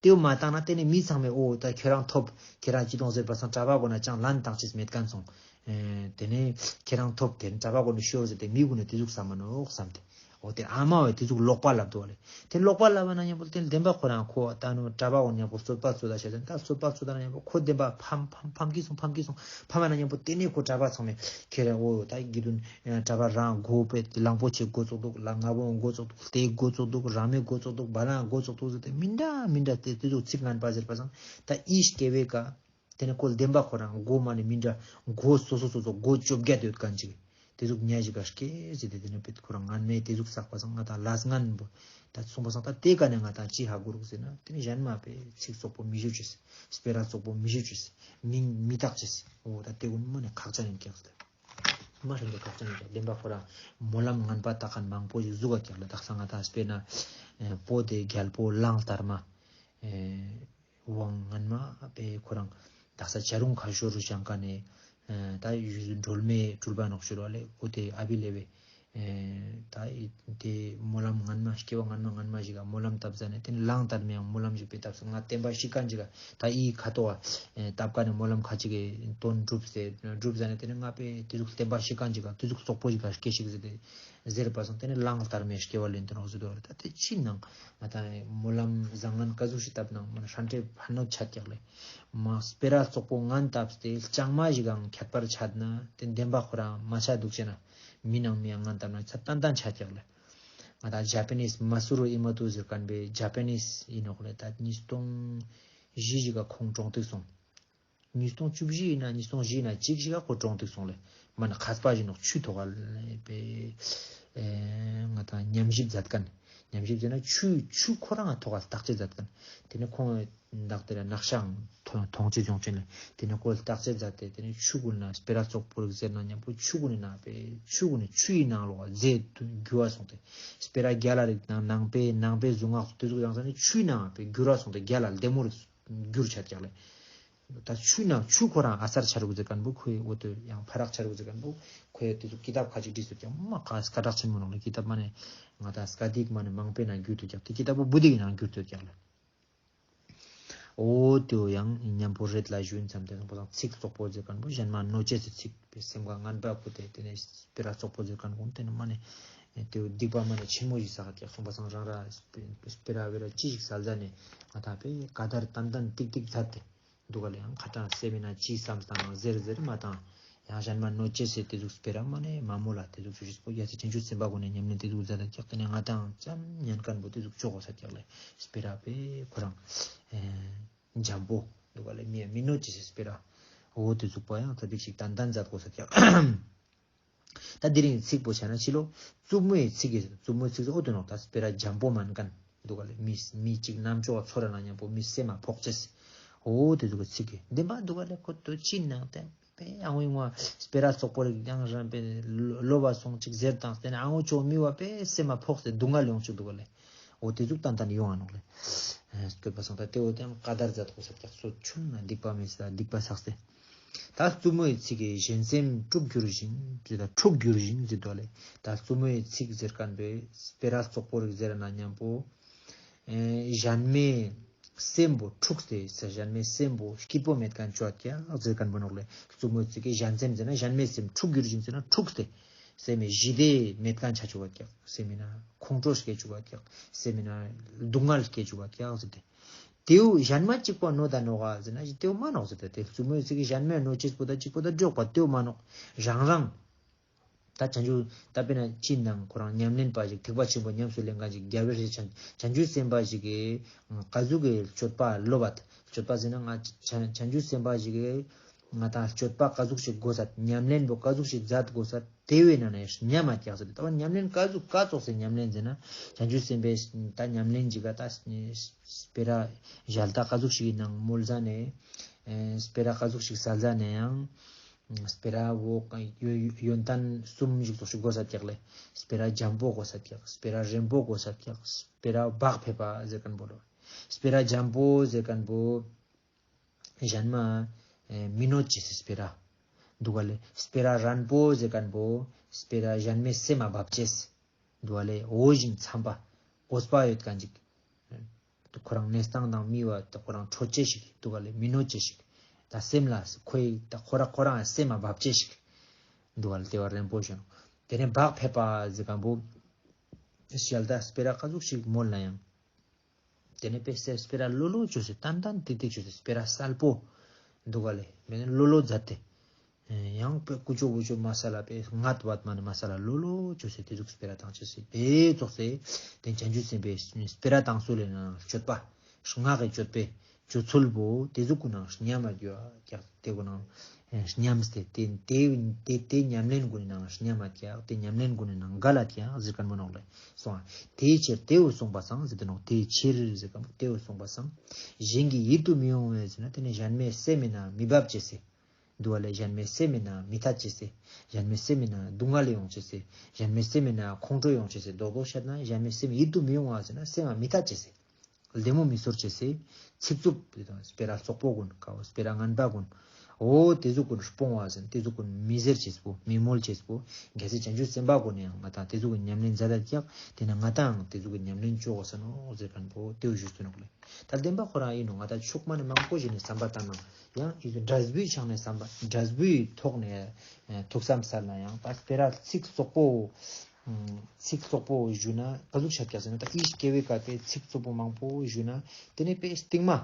དེ་བོ་མ་བཏང་ན་དེ་ནས་མི་ཚང་མས་འོ་ད་ཁྱོད་རང་ཐོབ་ཁྱེད་རང་ཅི་གཏོང་ཟེར་པ་སང་གྲྭ་པ་གོ་ནས་ཅང་ལན་བཏང་ཅེས་མེད་མཁན་སོང་། ཨེ་དེ་ནས་ཁྱེད་རང་ཐོབ་དེ་ནས་གྲྭ་པ་གོ་ནས་ཤོར་ཟེར་ཏེ་མི་གོ་ནས་དེ་ཟུག་བསམ་མ་ནོག་བསམ་སྟེ། འོ་དེ་ཨ་མ་བས་དེ་ཟུག་ལོག་པ་ལབ་འདུག་བ་ལེ། དེ་ལོག་པ་ལབ་པ་ན་མཉམ་པོ་དེ་བདེན་པ་ཁོ་རང་ཁོ་ད་ནུ་གྲྭ་པ་འོ་མཉམ་པོ་རྩོད་པ་རྩོད་ད་བྱས་ཙང་ད་རྩོད་པ་རྩོད་ད་ན་མཉམ་པོ་ཁོ་བདེན་པ་ཕམ་ཕམ་ཕམ་གི་སོང་ཕམ་གི་སོང་ཕམ་པ་ན་མཉམ་པོ་དེ་ནས་ཁོ་གྲྭ་པ་ཚང་མས་ཁྱེད་རང་འོ་ད་དགེ་འདུན་གྲྭ་པ་རང་མགོ་པེ་གླང་པོ་ཆེ་མགོ་ཙོག་འདུག་ལ་ང་བོང་མགོ་ཙོག་འདུག་རྟའི་མགོ་ཙོག་འདུག་ར་མའི་མགོ་ཙོག་འདུག་བ་ལང་མགོ་ཙོག་འདུག་ཟེར་ཏེ་མི་འདྲ་མི་འདྲ་དེ་དེ་ཟུག་ཚིག་ངན་པ་ཟེར་པ་སང་ད་ཨི་སྐྱེ་བའི་ཀ་དེ་ནས་ཁོ་བདེན་པ་ཁོ་རང་མགོ་མ་ནས་མི་འདྲ་མགོ་སོ་སོ་སོ་སོ་མགོ་བཅོ་བརྒྱད་ཡོད་མཁན་ཅིག་དེ་ཟུག་ཉ་ཞིག་ག་སྐྱེས་ཟེར་ཏེ་དེ་ནས་པེད་ཁོ་རང་ངན་མེད་དེ་ཟུག་བསགས་པ་སང་ང་དང་ལས་ངན་པོ་ད་གསུངས་པ་སང་ད་དེ་ཀ་ནས་ང་དང་ཅི་ཧ་གོ་རུག་ཟེར་ན་དེ་ནས་གཞན་མ་པེ་ཚིག་རྩོག་པོ་མི་ཞུ་ཅེས་སྤེ་ར་རྩོག་པོ་མི་ཞུ་ཅེས་མིང་མི་བཏགས་ཅེས་འོ་ད་དེ་ཀུན་མ་ནས་ཁག་ཅན་ཡིན་ཀྱག་ཟེར་ཏེ་མ་ཧྲིན་པོ་ཁག་ཅན་ཡིན་ཀྱག་བདེན་པ་ཁོ་རང་སྨོན་ལམ་ངན་པ་བཏགས་མཁན་མང་པོ་ཞིག་ཟུག་ག་ཀྱག་ལ་དག་ས་ང་དང་སྤེར་ན་པོ་དེ་རྒྱལ་པོ་གླང་དར་མ། དབང་སྔན་མ་པེ་ཁོ་རང་དག་ས་བྱ་རུང་ཁ་ཤོར་རུ་བཞེངས་ཀ་ནས་ད་ཡུལ་སྒྲོལ་མའི་སྤྲུལ་པ་ནོག་ཤོར་བ་ལས་འོ་དེ་ཨ་བི་ལེ་བེ་ད་དེ་སྨོན་ལམ་སྔན་མ་སྐྱེ་བ་སྔན་མ་སྔན་མ་ཞིག་ག་སྨོན་ལམ་བཏབ་ཟ་ནས་དེ་ནས་གླང་དར་མའི་ཡང་སྨོན་ལམ་ཞིག་པེ་བཏབ་ས་ང་བསྟན་པ་ཤི་ཀ་ཞིག་ག་ད་ཨི་ཁ་ཏོ་བ་བཏབ་ཀ་ནས་སྨོན་ལམ་ཁ་ཅིག་གི་དོན་གྲུབ་ཟེར་གྲུབ་ཟ་ནས་དེ་ནས་ང་པེ་དེ་ཟུག་བསྟན་པ་ཤི་ཀ་ཞིག་ག་དེ་ཟུག་རྩོག་པོ་ཞིག་ག་སྐྱེ་ཞིག་ཟེར་ཏེ། ཟེར་པ་སང་དེ་ནས་གླང་དར་མའི་སྐྱེ་བ་ལེན་དུ་ནོག་ཟེར་དོ་རེད། ད་དེ་ཅི་ནང་ང་དང་སྨོན་ལམ་བཟང་ངན་ག་ཟུག་ཞིག་བཏབ་ནང་མ་ཧྲན་ཏེ་ཕན་ནོ་ཆ་ཀྱག་ལེ། མ་སྤེ་ར་རྩོག་པོ་ངན་བཏབ་སྟེ་ལྕང་མ་ཞིག་གང་ཁྱད་པར་ཆད་ན་དེ་བདེན་པ་ཁོ་རང་མ་ཆ་འདུག་ཅེ་ན་མི་ནང་མི་ཡང་ངན་བཏབ་ན་ཆ་ཏན་ཏན་ཆ་ཀྱག་ལེ། ང་དང་ཇ་པ་ནིས་མ་སུ་རུ་ཨི་མ་ཏུ་ཟེར་མཁན་པའི་ཇ་པ་ནིས་ཡིན་ནོག་ལེ། ད་ཉིས་སྟོང་བཞི་ཞིག་ག་ཁོང་གྲོངས་ཏེ་སོང་། ཉིས་སྟོང་བཅུ་བཞི་ཡིན་ན་ཉིས་སྟོང་བཞི་ཡིན་ན་གཅིག་ཞིག་ག་ཁོ་གྲོངས་ཏེ་སོང་ལེ། མ་ན་མཁས་པ་ཞིག་ནོག་ཆུའི་ཐོག་ལ་པེ་ཨེ་ང་དང་ཉམས་ཞིབ་མཛད་མཁན། ཉམས་ཞིབ་ཟེར་ན་ཆུ་ཆུ་ཁོ་རང་ཐོག་ལ་བརྟག་དཔྱད་མཛད་མཁན། དེ་ནས་ཁོང་བདག་དེ་ལ་ནག་ཤང་མཐོང་ཅེས་ཡོང་ཅེས་ལེ། དེ་ནས་ཁོ་བརྟག་དཔྱད་མཛད་དེ་དེ་ནས་ཆུ་ཀུན་ན་སྤེ་ར་རྩོག་པོ་རིགས་ཟེར་ན་མཉམ་པོ་ཆུ་ཀུན་ན་པེ་ཆུ་ཀུན་ན་ཆུ་ཡི་ནང་ལོགས་རྫས་འགྱུར་བ་སོང་སྟེ། སྤེ་ར་རྒྱ་ལ་རིགས་དང་ནང་པའི་ནང་པའི་གཟུངས་སྔགས་དེ་ཚོ་ཡང་ཟེར་ནས་ཆུའི་ནང་པའི་འགྱུར་བ་སོང་སྟེ་རྒྱ་ལ་ལྡེ་མོ་རིགས་འགྱུར་ཆ་ཀྱག་ལེ། ད་ཆུའི་ནང་ཆུ་ཁོ་རང་ཨ་སར་ཆ་རུག་ཟེར་མཁན་པོ་ཁོའི་འོ་དེ་ཡང་ཕ་རག་ཆ་རུག་ཟེར་མཁན་པོ་ཁོའི་དེ་ཚོ་ཀི་ཏབ་ཁ་ཅིག་བྲིས་སོང་ཀྱག་མ་ཀ་སྐད་གྲགས་ཆེན་མོ་ནང་ལ་ཀི་ཏབ་མ་ནས་ང་ད་སྐད་ཡིག་མ་ནས་མང་པོའི་ནང་འགྱུར་ཏོ་ཀྱག་དེ་ཀི་ཏབ་པོ་བུ་དེ་གི་ནང་འགྱུར་ཏོ་ཀྱག་ལེ། འོ་དེའོ་ཡང་མཉམ་པོ་རེད་ལ་ཞུ་ཡིན་བསམ་དེ་ཚོ་པོ་དང་ཚིག་རྩོག་པོ་ཟེར་མཁན་པོ་གཞན་མ་གནོད་བྱེད་ཟེར་ཚིག་པའི་སེམས་ཁ་ངན་པ་ཁོ་དེ་དེ་ནས་སྤེ་ར་རྩོག་པོ་ཟེར་མཁན་ཁོང་དེ་ནས་མ་ནས་ ཏེ་བོ་སྡིག་པ་མ་ནེ་ཆེན་མོ་ཞིག་བསགས་ཀྱག། སོང་པ་སང་རང་རང་སྤེ་ར་བེ་ར་ཅི་ཞིག་སལ་ཟ་ནེ་ང་དང་པེ་ཀ་དར་ཏན་ཏན་ཏིག་ཏིག་མཛད་དེ་འདུག་ག་ལེ། ཡང་ཁ་ཏང་སེམས་མེད་ན་ཅི་བསམ་སྟངས་ཟེར་ཟེར་མ་དང་། ཡང་གཞན་མ་གནོད་ཅེས་སི་ཏེ་ཟུག་སྤེ་ར་མ་ནེ་མ་མོལ་ལ། ཏེ་ཟུག་ཞུ་ཞུས་པོ་རྒྱལ་སྲས་བྱང་ཆུབ་སེམས་དཔའ་གུན་ནི་ཉམས་ལེན་ཏེ་ཟུག་མཛད་དེ་ཀྱག། ཏེ་ནེ་ང་དང་ཙམ་ཉན་མཁན་པོ་ཏེ་ཟུག་ཅོ་གོས་ཀྱག་ལེ། སྤེ་ར་བེ་ཁོ་རང་ཨེ་འཇམ་པོ་འདུག་ག་ལེ། མི་མི་གནོད་ཅེས་སི་སྤེ་ར། འོ་ཏེ་ཟུག་པོ་ཡང་ཏ་ཏིག་ཞིག་ཏན་ཏན་མཛད་གོས་ཀྱག། ཏ་དེ་རིང་ཚིག་པོ་ཆ་ན་ཕྱི་ལོ་རྩུབ་མོའི་ཚིག་གི་རྩུབ་མོའི་ཚིག་ཟེར་འོ་ཏེ་ནོག། ཏ་སྤེ་ར་འཇམ་པོ་མན་མཁན་འདུག་ག་ལེ། མི་མི་ཅིག་རྣམ་ཅོག་ཚོར་ན་མཉམ་པོ་མི་སེམས་མ་ཕོག་ཅེས། འོ་ཏེ་ཟུག་གི་ཚིག་གི་བདེན་པ་འདུག་ག་ལེ། ཁོ་ཏོ་ཅི་ནང་ཏེ་པེ་ཨ་ངོ་ཡིན་བ་སྤེ་ར་སོག་པོ་རིག་ཡང་རང་པེ་ལོ་བ་སོང་ཅིག་ཟེར་དང་ཏེ་ནེ་ཨ་ངོ་ཅོ་མི་བ་པེ་སེམས་མ་ཕོག་སྟེ་སྡུག་བསྔལ་ཡོང་ཅིག་འདུག་ག་ལེ། འོ་ཏེ་ཟུག་ཏན་ཏན་ཡོང་ང་ནོག་ལེ། ཨ་སྐྱོད་པ་སང་ཏ་ཏེ་འོ་ཏེ་ཡང་ཀ་དར་མཛད་གོས་ཀྱག། སོ་ཆུང་ན་སྡིག་པ་མེད་ས་སྡིག་པ་བསགས་ཏེ། ཏ་རྩུབ་མོའི་ཚིག་གིས་གཞན་སེམས་དཀྲུགས་འགྱུར་ཞིང་ཟེར། ཏ་འཁྲུགས་འགྱུར་ཞིང་ཟེར་འདུག་ལེ། ཏ་རྩུབ་མོའི་ཚིག་ཟེར་མཁན་པོ་སྤེ་ར་སོག་པོ་རིག་ཟེར་ན་མཉམ་པོ་ཨེ་གཞན་མའི་སེམས་པོ་འཁྲུགས་ཏེ་ས་གཞན་མའི་སེམས་པོ་སྐྱིད་པོ་མེད་མཁན་ཅོ་ཀྱག་ཟེར་མཁན་པོ་ནོག་ལེ། རྩུབ་མོའི་ཚིག་གིས་གཞན་སེམས་ཟེར་ན་གཞན་མའི་སེམས་འཁྲུགས་འགྱུར་ཞིང་ཟེར་ན་འཁྲུགས་ཏེ་སེམས་མི་ཞི་བདེ་མེད་མཁན་ཆ་ཅུག་ཀྱག། སེམས་མི་ན་ཁོང་ཁྲོ་སྐྱེ་ཅུག་ཀྱག། སེམས་མི་ན་སྡུག་བསྔལ་སྐྱེ་ཅུག་ཀྱག་ཟེར་ཏེ། ཏེའུ་གཞན་མ་གཅིག་པོ་གནོད་ད་ནོག་ག་ཟེར་ན་ཏེའུ་མ་ནོག་ཟེར་ཏེ། ཏེ་རྩུབ་མོའི་ཚིག་གིས་གཞན་མ་གནོད་ཅེས་པོ་ཏ་གཅིག་པོ་ཏ་འཇོག་པ་ཏེའུ་མ་ནོག། རང་རང་ཏ་བྱང་ཆུབ་ཏ་པེ་ན་ཅི་ནང་ཁོ་རང་ཉམས་ལེན་པ་ཞིག་ཐེག་པ་ཆེན་པོ་ཉམས་སུ་ལེན་མཁན་ཞིག་རྒྱལ་བའི་རིགས་བྱང་བྱང་ཆུབ་སེམས་དཔའ་ཞིག་གི་ཀ་ཟུག་གི་སྤྱོད་པ་ལོབ་པ་སྤྱོད་པ་ཟེར་ན་ང་བྱང་བྱང་ཆུབ་སེམས་དཔའ་ཞིག་གི་ང་དང་སྤྱོད་པ་ཀ་ཟུག་ཞིག་གོས་ས་ཉམས་ལེན་པོ་ཀ་ཟུག་ཞིག་མཛད་གོས་ས་ཏེ་བོའི་ནང་ནེ་ཉམས་མ་ཀྱག་ཟེར་ཏེ། ཏ་བ་ཉམས་ལེན་ཀ་ཟུག་ཀ་ཙོགས་སེ་ཉམས་ལེན་ཟེར་ན་བྱང་ཆུབ་སེམས་དཔའི་ཏ་ཉམས་ལེན་ཅིག་ག་ཏ་སྤེ་ར་ཞལ་ཏ་ཀ་ཟུག་ཞིག་གི་ནང་མོལ་ཟ་ནེ་ཨེ་སྤེ་ར་ཀ་ཟུག་ཞིག་སལ་ཟ་ནེ་ཡང་སྤེ་ར་བོ་ཡོན་ཏན་གསུམ་ཞིག་ཙོགས་ཤིག་གོས་ས་ཀྱག་ལེ། སྤེ་ར་འཇམ་པོ་གོས་ས་ཀྱག། སྤེ་ར་རན་པོ་གོས་ས་ཀྱག། སྤེ་ར་བག་ཕེབས་པ་ཟེར་མཁན་པོ་ལོ། སྤེ་ར་འཇམ་པོ་ཟེར་མཁན་པོ་གཞན་མ་ཨེ་མི་གནོད་ཅེས་སི་སྤེ་ར་འདུག་ག་ལེ། སྤེ་ར་རན་པོ་ཟེར་མཁན་པོ་སྤེ་ར་གཞན་མའི་སེམས་མ་བབ་ཅེས་འདུག་ག་ལེ། འོ་ཞིང་འཚམས་པ་འོས་པ་ཡོད་མཁན་ཅིག། ཁོ་རང་གནས་སྟངས་དང་མི་བ་ཏ་ཁོ་རང་འཕྲོད་ཅེས་ཤིག་འདུག་ག་ལེ། མི་གནོད་ཅེས་ཤིག། ཏ་སེམས་ལ་ཁོའི་ཏ་ཁོ་རང་ཁོ་རང་སེམས་མ་བབ་ཅེས་ཤིག་འདུག་ག་ལེ། ཏེ་བ་རན་པོ་ཞིང་། ཏེ་ནེ་བག་ཕེབས་པ་ཟེར་མཁན་པོ་ཞལ་ཏ་སྤེ་ར་ཀ་ཟུག་ཞིག་མོལ་ན་ཡང་ཏེ་ནེ་པེ་སེ་སྤེ་ར་ལོ་ལོ་ཅོས་སེ་ཏན་ཏན་ཏིག་ཏིག་ཅོས་སེ་སྤེ་ར་སལ་པོ་འདུག་ག་ལེ། མེ་ནེ་ལོ་ལོ་མཛད་དེ། ཡང་པེ་ཀུ་ཅོ་བུ་ཅོ་མ་སལ་པེ་ངད་བད་མ་ནེ་མ་སལ་ལོ་ལོ་ཅོས་སེ་ཏེ་ཟུག་སྤེ་ར་བཏང་ཅེས་སི་ཏེ་ཙོགས་སེ་ཏེ་བྱང་ཆུབ་སེམས་དཔའི་སྤེ་ར་བཏང་སྲོལ་ལེ་ནང་སྤྱོད་པ་སྔགས་ཀྱི་སྤྱོད་པའི་སྤྱོད་ཚུལ་པོ་ཏེ་ཟུག་གུན་ནང་ཉམས་མ་རྒྱུ་ཀྱག། ཏེ་གུན་ནང་ཉམས་ཏེ་ཏེ་ཏེ་ཏེ་ཉམས་ལེན་གུན་ནང་ཉམས་མ་ཀྱག། ཏེ་ཉམས་ལེན་གུན་ནང་འགལ་ལ་ཀྱག་ཟེར་མཁན་པོ་ནོག་ལེ། སོང་ཏེའི་ཕྱིར་ཏེའུ་གསུངས་པ་སང་ཟེར་ཏེ་ནོག། ཏེའི་ཕྱིར་ཟེར་མཁན་པོ་ཏེའུ་གསུངས་པ་སང་གཞན་གྱི་ཡིད་དུ་མི་འོང་བའི་ཟེར་ན་ཏེ་ནེ་གཞན་མའི་སེམས་མི་ན་མི་བབ་ཅེས་སི་འདུག་ག་ལེ། གཞན་མའི་སེམས་མི་ན་མི་ཐད་ཅེས་སི་གཞན་མའི་སེམས་མི་ན་སྡུག་བསྔལ་ཡོང་ཅེས་སི་གཞན་མའི་སེམས་མི་ན་ཁོང་ཁྲོ་ཡོང་ཅེས་སི་རྡོག་རྡོག་བཤད་ན་གཞན་མའི་སེམས་ཡིད་དུ་མི་འོང་བ་ཟེར་ན་སེམས་མ་མི་ཐད་ཅེས་སི་ལྡེ་མོ་མི་ཚོར་ཅེས་སི་ཚིག་རྩུབ་སྤེ་ར་རྩོག་པོ་གུན་ཀ་བོ་སྤེ་ར་ངན་པ་གུན་འོ་ཏེ་ཟུག་གུན་སྤོང་བ་ཟེར་ན་ཏེ་ཟུག་གུན་མི་ཟེར་ཅེས་པོ་མི་མོལ་ཅེས་པོ་གལ་སྲིད་བྱང་ཆུབ་སེམས་དཔའ་གུན་ཡང་ང་དང་ཏེ་ཟུག་གི་ཉམས་ལེན་མཛད་ད་ཀྱག། ཏེ་ནེ་ང་དང་ཏེ་ཟུག་གི་ཉམས་ལེན་ཅོ་གོས་ས་ནོག་ཟེར་མཁན་པོ་ཏེ་བོ་ཞུས་སོ་ནོག་ལེ། ད་བདེན་པ་ཁོ་རང་ཨིན་ནོག། ང་དང་ཕྱུག་མ་ནེ་མང་པོ་ཞིག་ནེ་བསམ་པ་བཏང་ན་ཡང་ཨི་ཙི་འབྲས་བུའི་ཆ་ནེ་བསམ་པ་འབྲས་བུའི་ཐོག་ནེ་ཐུགས་བསམ་སལ་ན་ཡང་ད་སྤེ་ར་ཚིག་རྩོག་པོ་ཚིག་རྩོག་པོ་ཞུ་ན་ཀ་ཟུག་ཆ་ཀྱག་ཟེར་ན་ད་ཨི་སྐྱེ་བའི་ཀ་ཏེ་ཚིག་རྩོག་པོ་མང་པོ་ཞུ་ན་ཏེ་ནེ་པེ་སྟིང་མ་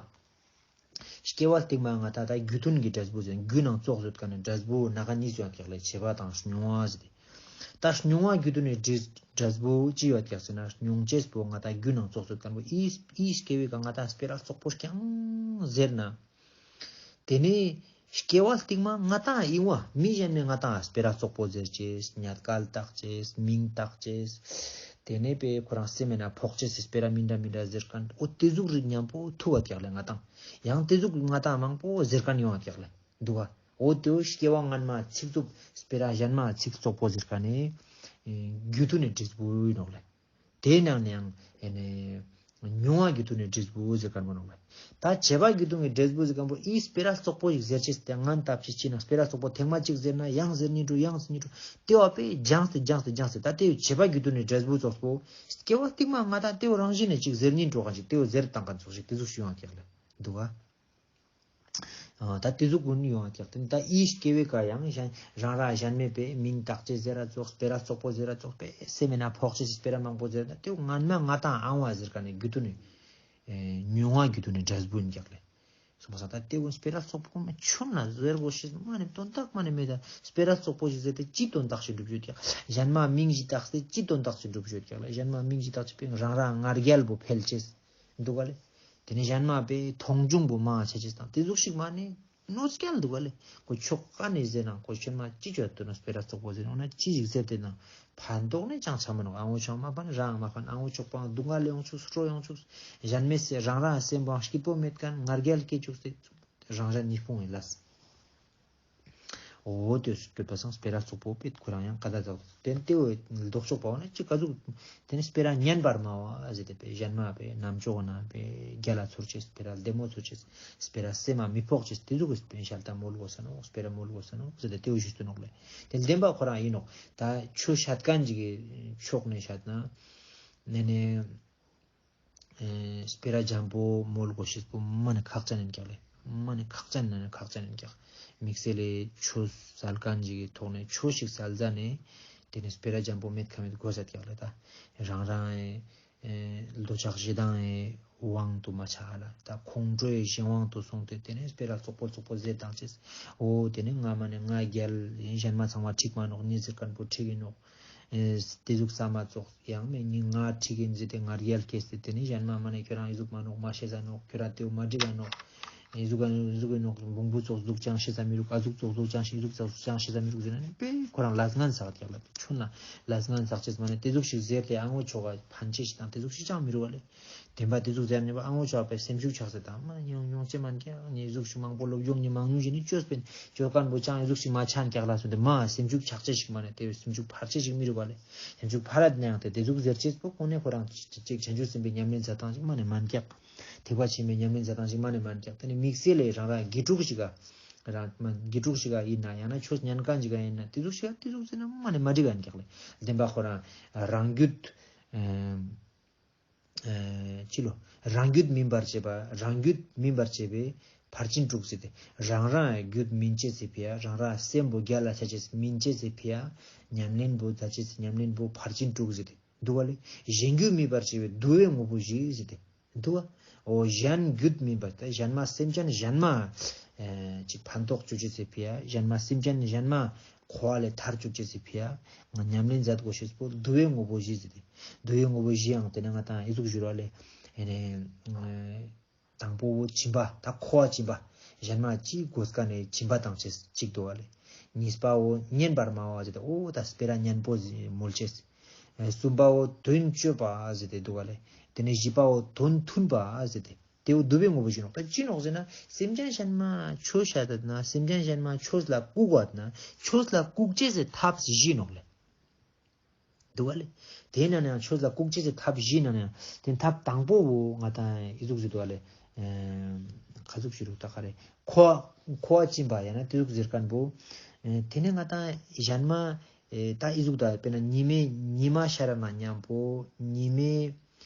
སྐྱེ་བ་སྟིང་མ་ང་དང་ད་རྒྱུ་མཐུན་གྱི་འབྲས་བུ་ཟེར་རྒྱུ་ནང་ཙོགས་ཡོད་ཀ་ནེ་འབྲས་བུ་ནང་ཀ་ནི་ཟེར་ཀྱག་ལེ། བྱེད་པ་དང་མྱོང་བ་ཟེར་ཏེ། ད་མྱོང་བ་རྒྱུ་མཐུན་ནི་འབྲས་འབྲས་བུ་ཅི་ཡོད་ཀྱག་ཟེར་ན་མྱོང་ཅེས་པོ་ང་དང་རྒྱུ་ནང་ཙོགས་ཡོད་ཀ་ནེ་ཨི་ཨི་སྐྱེ་བའི་ཀ་ང་དང་སྤེ་ར་རྩོག་པོ་རྐྱང་ཟེར་ན། ཏེ་ནེ་སྐྱེ་བ་སྟིང་མ་ང་དང་ཨིན་བ་མི་གཞན་མེ་ང་དང་སྤེ་ར་རྩོག་པོ་ཟེར་ཅེས་ཉལ་སྐལ་བཏགས་ཅེས་མིང་བཏགས་ཅེས། ཏེ་ནེ་པེ་ཁོ་རང་སེམས་མེད་ན་ཕོག་ཅེས་སི་སྤེ་ར་མི་འདྲ་མི་འདྲ་ཟེར་ཁན་འོ་ཏེ་ཟུག་རིགས་མཉམ་པོ་ཐུག་པ་ཀྱག་ལེ་ང་དང་། ཡང་ཏེ་ཟུག་ང་དང་མང་པོ་ཟེར་ཁན་ཡོང་བ་ཀྱག་ལེ་འདུག་ག། འོ་ཏེ་བོ་སྐྱེ་བ་སྔན་མ་ཚིག་རྩུབ་སྤེ་ར་གཞན་མ་ཚིག་རྩོག་པོ་ཟེར་ཁན་ནི་རྒྱུ་མཐུན་ནི་འབྲས་བུ་ཨིན་ནོག་ལེ། ཏེའི་ནང་ནེ་ཡང་ཨེ་ནེ་མྱོང་བ་རྒྱུ་མཐུན་ནི་འབྲས་བུ་ཟེར་ཁན་བོ་ནོག་ལེ། ད་བྱེད་པ་རྒྱུ་མཐུན་གྱི་འབྲས་བུ་ཟེར་ཁན་བོ་ཨི་སྤེ་ར་རྩོག་པོ་ཞིག་ཟེར་ཅེས་ཏེ་ངན་ལྟ་ཅེས་ཅི་ན་སྤེ་ར་རྩོག་པོ་ཐེངས་མ་གཅིག་ཟེར་ན་ཡང་ཟེར་ཉན་འགྲོ་ཡང་ཟེར་ཉན་འགྲོ་ཏེ་བོ་པེ་སྦྱངས་ཏེ་སྦྱངས་ཏེ་སྦྱངས་ཏེ་ད་ཏེ་བོ་བྱེད་པ་རྒྱུ་མཐུན་ནི་འབྲས་བུ་རྩོག་པོ་སྐྱེ་བ་སྟིང་མ་ང་དང་ཏེ་བོ་རང་བཞིན་ནེ་གཅིག་ཟེར་ཉན་འགྲོ་ཁན་ཅིག་ཏེ་བོ་ཟེར་བཏང་ཁན་ཙོགས་ཤིག་ཏེ་ཟུག་ཞིག་ཡོང་ཀྱག་ལེ་འདུག་ག། ཨ་ད་དེ་ཟུག་གུན་ཡོང་བ་ཀྱག། དེ་ད་ཨི་སྐྱེ་བོའི་ཀ་ཡང་གཞན་རང་རང་གཞན་མེད་པའི་མིང་བཏགས་ཅེས་ཟེར་ར་ཙོགས་སྤེ་ར་རྩོག་པོ་ཟེར་ར་ཙོགས་པའི་སེམས་མེད་ན་ཕོག་ཅེས་སྤེ་ར་མང་པོ་ཟེར་ད་དེ་ངན་མ་ང་དང་ཨང་བ་ཟེར་ཀ་ནས་རྒྱུ་དུ་ནི་ཨེ་ཉུང་བ་རྒྱུ་དུ་ནི་འབྲས་བུ་ཡིན་ཀྱག་ལེ། སོང་པ་སང་ད་དེ་གུན་སྤེ་ར་རྩོག་པོ་མ་ཆུན་ན་ཟེར་གོ་ཤེས་མ་ནི་དོན་དག་མ་ནི་མེད་ད། སྤེ་ར་རྩོག་པོ་ཞིག་ཟེར་ཏེ་ཅི་དོན་དག་ཞིག་འགྲུབ་ཤོད་ཀྱག། གཞན་མ་མིང་ཞིག་བཏགས་ཏེ་ཅི་དོན་དག་ཞིག་འགྲུབ་ཤོད་ཀྱག་ལེ། གཞན་མ་མིང་ཞིག་བཏགས་ཏེ་པིང་རང་རང་ང་རྒྱལ་པོ་འཕེལ་ཅེས་འདུག་ག་ལེ། དེ་ནས་གཞན་མ་པའི་མཐོང་ཆུང་པོ་མང་ཆ་ཅེས་དང་དེ་ཟུག་ཞིག་མ་ནི་གནོད་སྐྱེལ་འདུག་ག་ལེ། ཁོ་ཕྱོགས་ཀ་ནས་ཟེར་ན་ཁོ་ཆུན་མ་ཅི་བཅོས་ཏུ་ན་སྤེ་ར་རྩོག་པོ་ཟེར་འོ་ན་ཅི་ཞིག་ཟེར་ཏེ་ན་ཕན་ཐོགས་ནས་ཅང་ཆ་མ་ནོག། ཨ་ངོ་ཆོག་མ་ཕན་རང་མ་ཕན། ཨ་ངོ་ཆོག་པའང་སྡུག་བསྔལ་ལ་ཡོང་ཆུག། སྤྲོ་ཡོང་ཆུག། གཞན་མའི་སེ་རང་རང་སེམས་པོ་སྐྱིད་པོ་མེད་མཁན་ང་རྒྱལ་སྐྱེ་ཆུག་སྟེ་རང་རང་ཉིས་པོ་ཡིན་ལ། འོ་དེ་སྐྱོད་པ་སང་སྤེ་ར་རྩོག་པོ་པེད་ཁོ་རང་ཡང་ཀ་ད་ཛག་དེ་ནས་དེ་བོ་ལྡོག་ཕྱོགས་པ་བོ་ན་ཅི་ག་ཟུག། དེ་ནས་སྤེ་ར་ཉན་པར་སྨྲ་བ་ཟེར་ཏེ་པེ་གཞན་མ་པེ་རྣམ་ཅོག་ན་པེ་རྒྱལ་ལ་ཚོར་ཅེས་སྤེ་ར་ལྡེ་མོ་ཚོར་ཅེས་སྤེ་ར་སེམས་མ་མི་ཕོག་ཅེས་དེ་ཟུག་གི་སྤེ་ཞལ་ཏ་མོལ་དགོས་ས་ནོག། སྤེ་ར་མོལ་དགོས་ས་ནོག་ཟེར་ཏེ་དེ་བོ་ཞུས་ཏེ་ནོག་ལེ། དེ་བདེན་པ་ཁོ་རང་ཡིན་ནོག། ད་ཆོས་བཤད་མཁན་ཅིག་གི་ཕྱོགས་ནས་བཤད་ན་ནེ་ནེ། ཨེ་སྤེ་ར་འཇམ་པོ་མོལ་དགོས་ཤེས་པོ་མ་ནི་ཁག་ཅན་ཡིན་ཀྱག་ལེ། མ་ནི་ཁག་ཅན་ན་ནི་ཁག་ཅན་ཡིན་ཀྱག། དམིགས་བསལ་ལས་ཆོས་སལ་མཁན་ཅིག་གི་ཐོག་ནས་ཆོས་ཤིག་སལ་ཟ་ནས་དེ་ནས་སྤེ་ར་འཇམ་པོ་མེད་ཁ་མེད་དགོས་ས་ཀྱག་ལེ། ད་རང་རང་ཨེ་འདོད་ཆགས་ཞེ་སྡང་ཨེ་དབང་དུ་མ་ཆ་ལ་ད་ཁོང་ཁྲོའི་གཞན་དབང་དུ་སོང་སྟེ་དེ་ནས་སྤེ་ར་རྩོག་པོ་རྩོག་པོ་ཟེར་བཏང་ཅེས། འོ་དེ་ནས་ང་མ་ནི་ང་རྒྱལ་ཡིན། གཞན་མ་ཚང་མ་འགྲིག་མ་ནོག། ངས་ཟེར་མཁན་པོ་འགྲིག་ཡིན་ནོག། ཨེ་དེ་ཟུག་ས་མ་ཙོགས་ཡང་མེད་ནི་ང་འགྲིག་ཡིན་ཟེར་ཏེ་ང་རྒྱལ་སྐྱེས་ཏེ་དེ་ནི་གཞན་མ་མ་ནི་ཁྱོད་རང་ཨི་ཟུག་མ་ནོག། མ་ཤེས་ས་ནོག། ཁྱོད་རང་དེ་བོ་མ་འགྲིག་ག་ནོག། ཨི་ཟུག་ག་ཨི་ཟུག་གི་ནོག། བོང་བུ་ཙོགས་ཟུག་ཅང་ཤེས་ས་མི་རུག། ཨ་ཟུག་ཙོགས་ཟུག་ཅང་ཤེས་ཨི་ཟུག་ཙོགས་ཟུག་ཅང་ཤེས་ས་མི་རུག་ཟེར་ན་ནི་པེ་ཁོ་རང་ལས་ངན་བསགས་ཀྱག་ལ། ཆུན་ན་ལས་ངན་བསགས་ཅེས་མ་ནི་དེ་ཟུག་ཞིག་ཟེར་ཏེ་ཨ་ངོ་ཆོག་ག་ཕན་ཅེས་ཤིག་དང་དེ་ཟུག་ཞིག་ཅང་མི་རུག་ག་ལེ། བདེན་པ་དེ་ཟུག་ཟེར་ནས་པ་ཨ་ངོ་ཆོག་པའི་སེམས་ཤུགས་ཆག་ཟེར་དང་མ་ཡོང་ཡོང་ཅེས་མན་ཀྱག། ངས་ཟུག་ཞིག་མང་པོ་ལོབ་ཡོང་ནི་མང་ཉུང་ཞིག་ནི་བཅོས་པིན་བཅོས་མཁན་པོ་ཅང་ཨི་ཟུག་ཞིག་མ་ཆ་ཀྱག་ལ་སོང་སྟེ་མ་སེམས་ཤུགས་ཆག་ཅེས་ཤིག་མ་ནི་དེ་བས་སེམས་ཤུགས་འཕར་ཅེས་ཤིག་མི་རུག་ག་ལེ། སེམས་ཤུགས་འཕར་ར་ནའང་དེ་དེ་ཟུག་ཟེར་ཅེས་པོ་ཁོ་ནས་ཁོ་རང་ཅིག་བྱང་ཆུབ་སེམས་དཔའི་ཉམས་ལེན་མཛད་སྟངས་ཤིག་མ་ནི་མན་ཀྱག། ཐེག་པ་ཆེན་པོའི་ཉམས་ལེན་མཛད་སྟངས་ཤིག་མ་ནི་མན་ཀྱག། དེ་ནི་དམིགས་བསལ་ལས་རང་རང་དགེ་ཕྲུག་ཞིག་ག་རང་མ་དགེ་ཕྲུག་ཞིག་ག་ཡིན་ན་ཡང་ན་ཆོས་ཉན་མཁན་ཞིག་ག་ཡིན་ན་དེ་ཟུག་ཞིག་ག་དེ་ཟུག་ཟེར་ན་མ་ནི་མ་འགྲིག་ག་ཡིན་ཀྱག་ལེ། བདེན་པ་ཁོ་རང་རང་རྒྱུད། ཨེ་ཨེ་ཅི་ལོ། རང་རྒྱུད་སྨིན་པར་བྱེད་པ། རང་རྒྱུད་སྨིན་པར་བྱེད་པའི་ཕར་ཕྱིན་དྲུག་ཟེར་ཏེ། རང་རང་རྒྱུད་སྨིན་ཅེས་སི་ཕི་ཡ། རང་རང་སེམས་པོ་རྒྱལ་ལ་ཆ་ཅེས་སྨིན་ཅེས་སི་ཕི་ཡ། ཉམས་ལེན་པོ་མཛད་ཅེས་སི་ཉམས་ལེན་པོ་ཕར་ཕྱིན་དྲུག་ཟེར་ཏེ་འདུག་ག་ལེ། གཞན་རྒྱུད་སྨིན་པར་བྱེད་པའི་བསྡུ་བའི་དངོས་པོ་བཞི་ཟེར་ཏེ་འདུག་ག། འོ་གཞན་རྒྱུད་སྨིན་པ་ད་གཞན་མ་སེམས་ཅན་གཞན་མ་ཨེ་ཅིག་ཕན་ཐོགས་བཅུག་ཅེས་སི་ཕི་ཡ། གཞན་མ་སེམས་ཅན་གཞན་མ་འཁོར་བ་ལས་ཐར་བཅུག་ཅེས་སི་ཕི་ཡ། ང་ཉམས་ལེན་མཛད་དགོས་ཤེས་པོ་བསྡུ་བའི་དངོས་པོ་བཞི་ཟེར་ཏེ། བསྡུ་བའི་དངོས་པོ་བཞི་ཡང་དེ་ནས་ང་དང་ཨི་ཟུག་ཞུ་ར་ལེ། ཨེ་ནས་དང་པོ་བོ་སྦྱིན་པ། ད་མཁོ་བ་སྦྱིན་པ། གཞན་མ་ཅི་དགོས་ཀ་ནས་སྦྱིན་པ་བཏང་ཅེས་ཅིག་འདུག་ག་ལེ། གཉིས་པ་བོ་སྙན་པར་སྨྲ་བ་ཟེར་ཏེ་འོ་ད་སྤེ་ར་སྙན་པོ་མོལ་ཅེས། ཨེ་གསུམ་པ་བོ་དོན་སྤྱོད་པ་ཟེར་ཏེ་འདུག་ག་ལེ། དེ་ནས་བཞི་པ་བོ་དོན་མཐུན་པ་ཟེར་ཏེ། དེ་བོ་བསྡུ་བའི་དངོས་པོ་བཞི་ནོག། ད་ཅི་ནོག་ཟེར་ན་སེམས་ཅན་གཞན་མ་ཆོས་བཤད་ད་ན་སེམས་ཅན་གཞན་མ་ཆོས་ལ་བཀུག་པ་ན་ཆོས་ལ་བཀུག་ཅེས་སི་ཐབས་བཞི་ནོག་ལེ། འདུག་ག་ལེ། དེ་ན་ནའང་ཆོས་ལ་བཀུག་ཅེས་སི་ཐབས་བཞི་ན་ནའང་དེ་ཐབས་དང་པོ་བོ་ང་དང་ཨི་ཟུག་ཟེར་འདུག་ག་ལེ། ཨེ་ཁ་ཟུག་ཞུ་རུག་ད་ག་རེ། མཁོ་མཁོ་བ་སྦྱིན་པ་ཡང་ན་དེ་ཟུག་ཟེར་མཁན་པོ། ཨེ་དེ་ནས་ང་དང་གཞན་མ་ཨེ་ད་ཨི་ཟུག་ད་དཔེར་ན་ཉི་མའི་ཉི་མ་ཤར་ན་མཉམ་པོ་ཉི་མའི་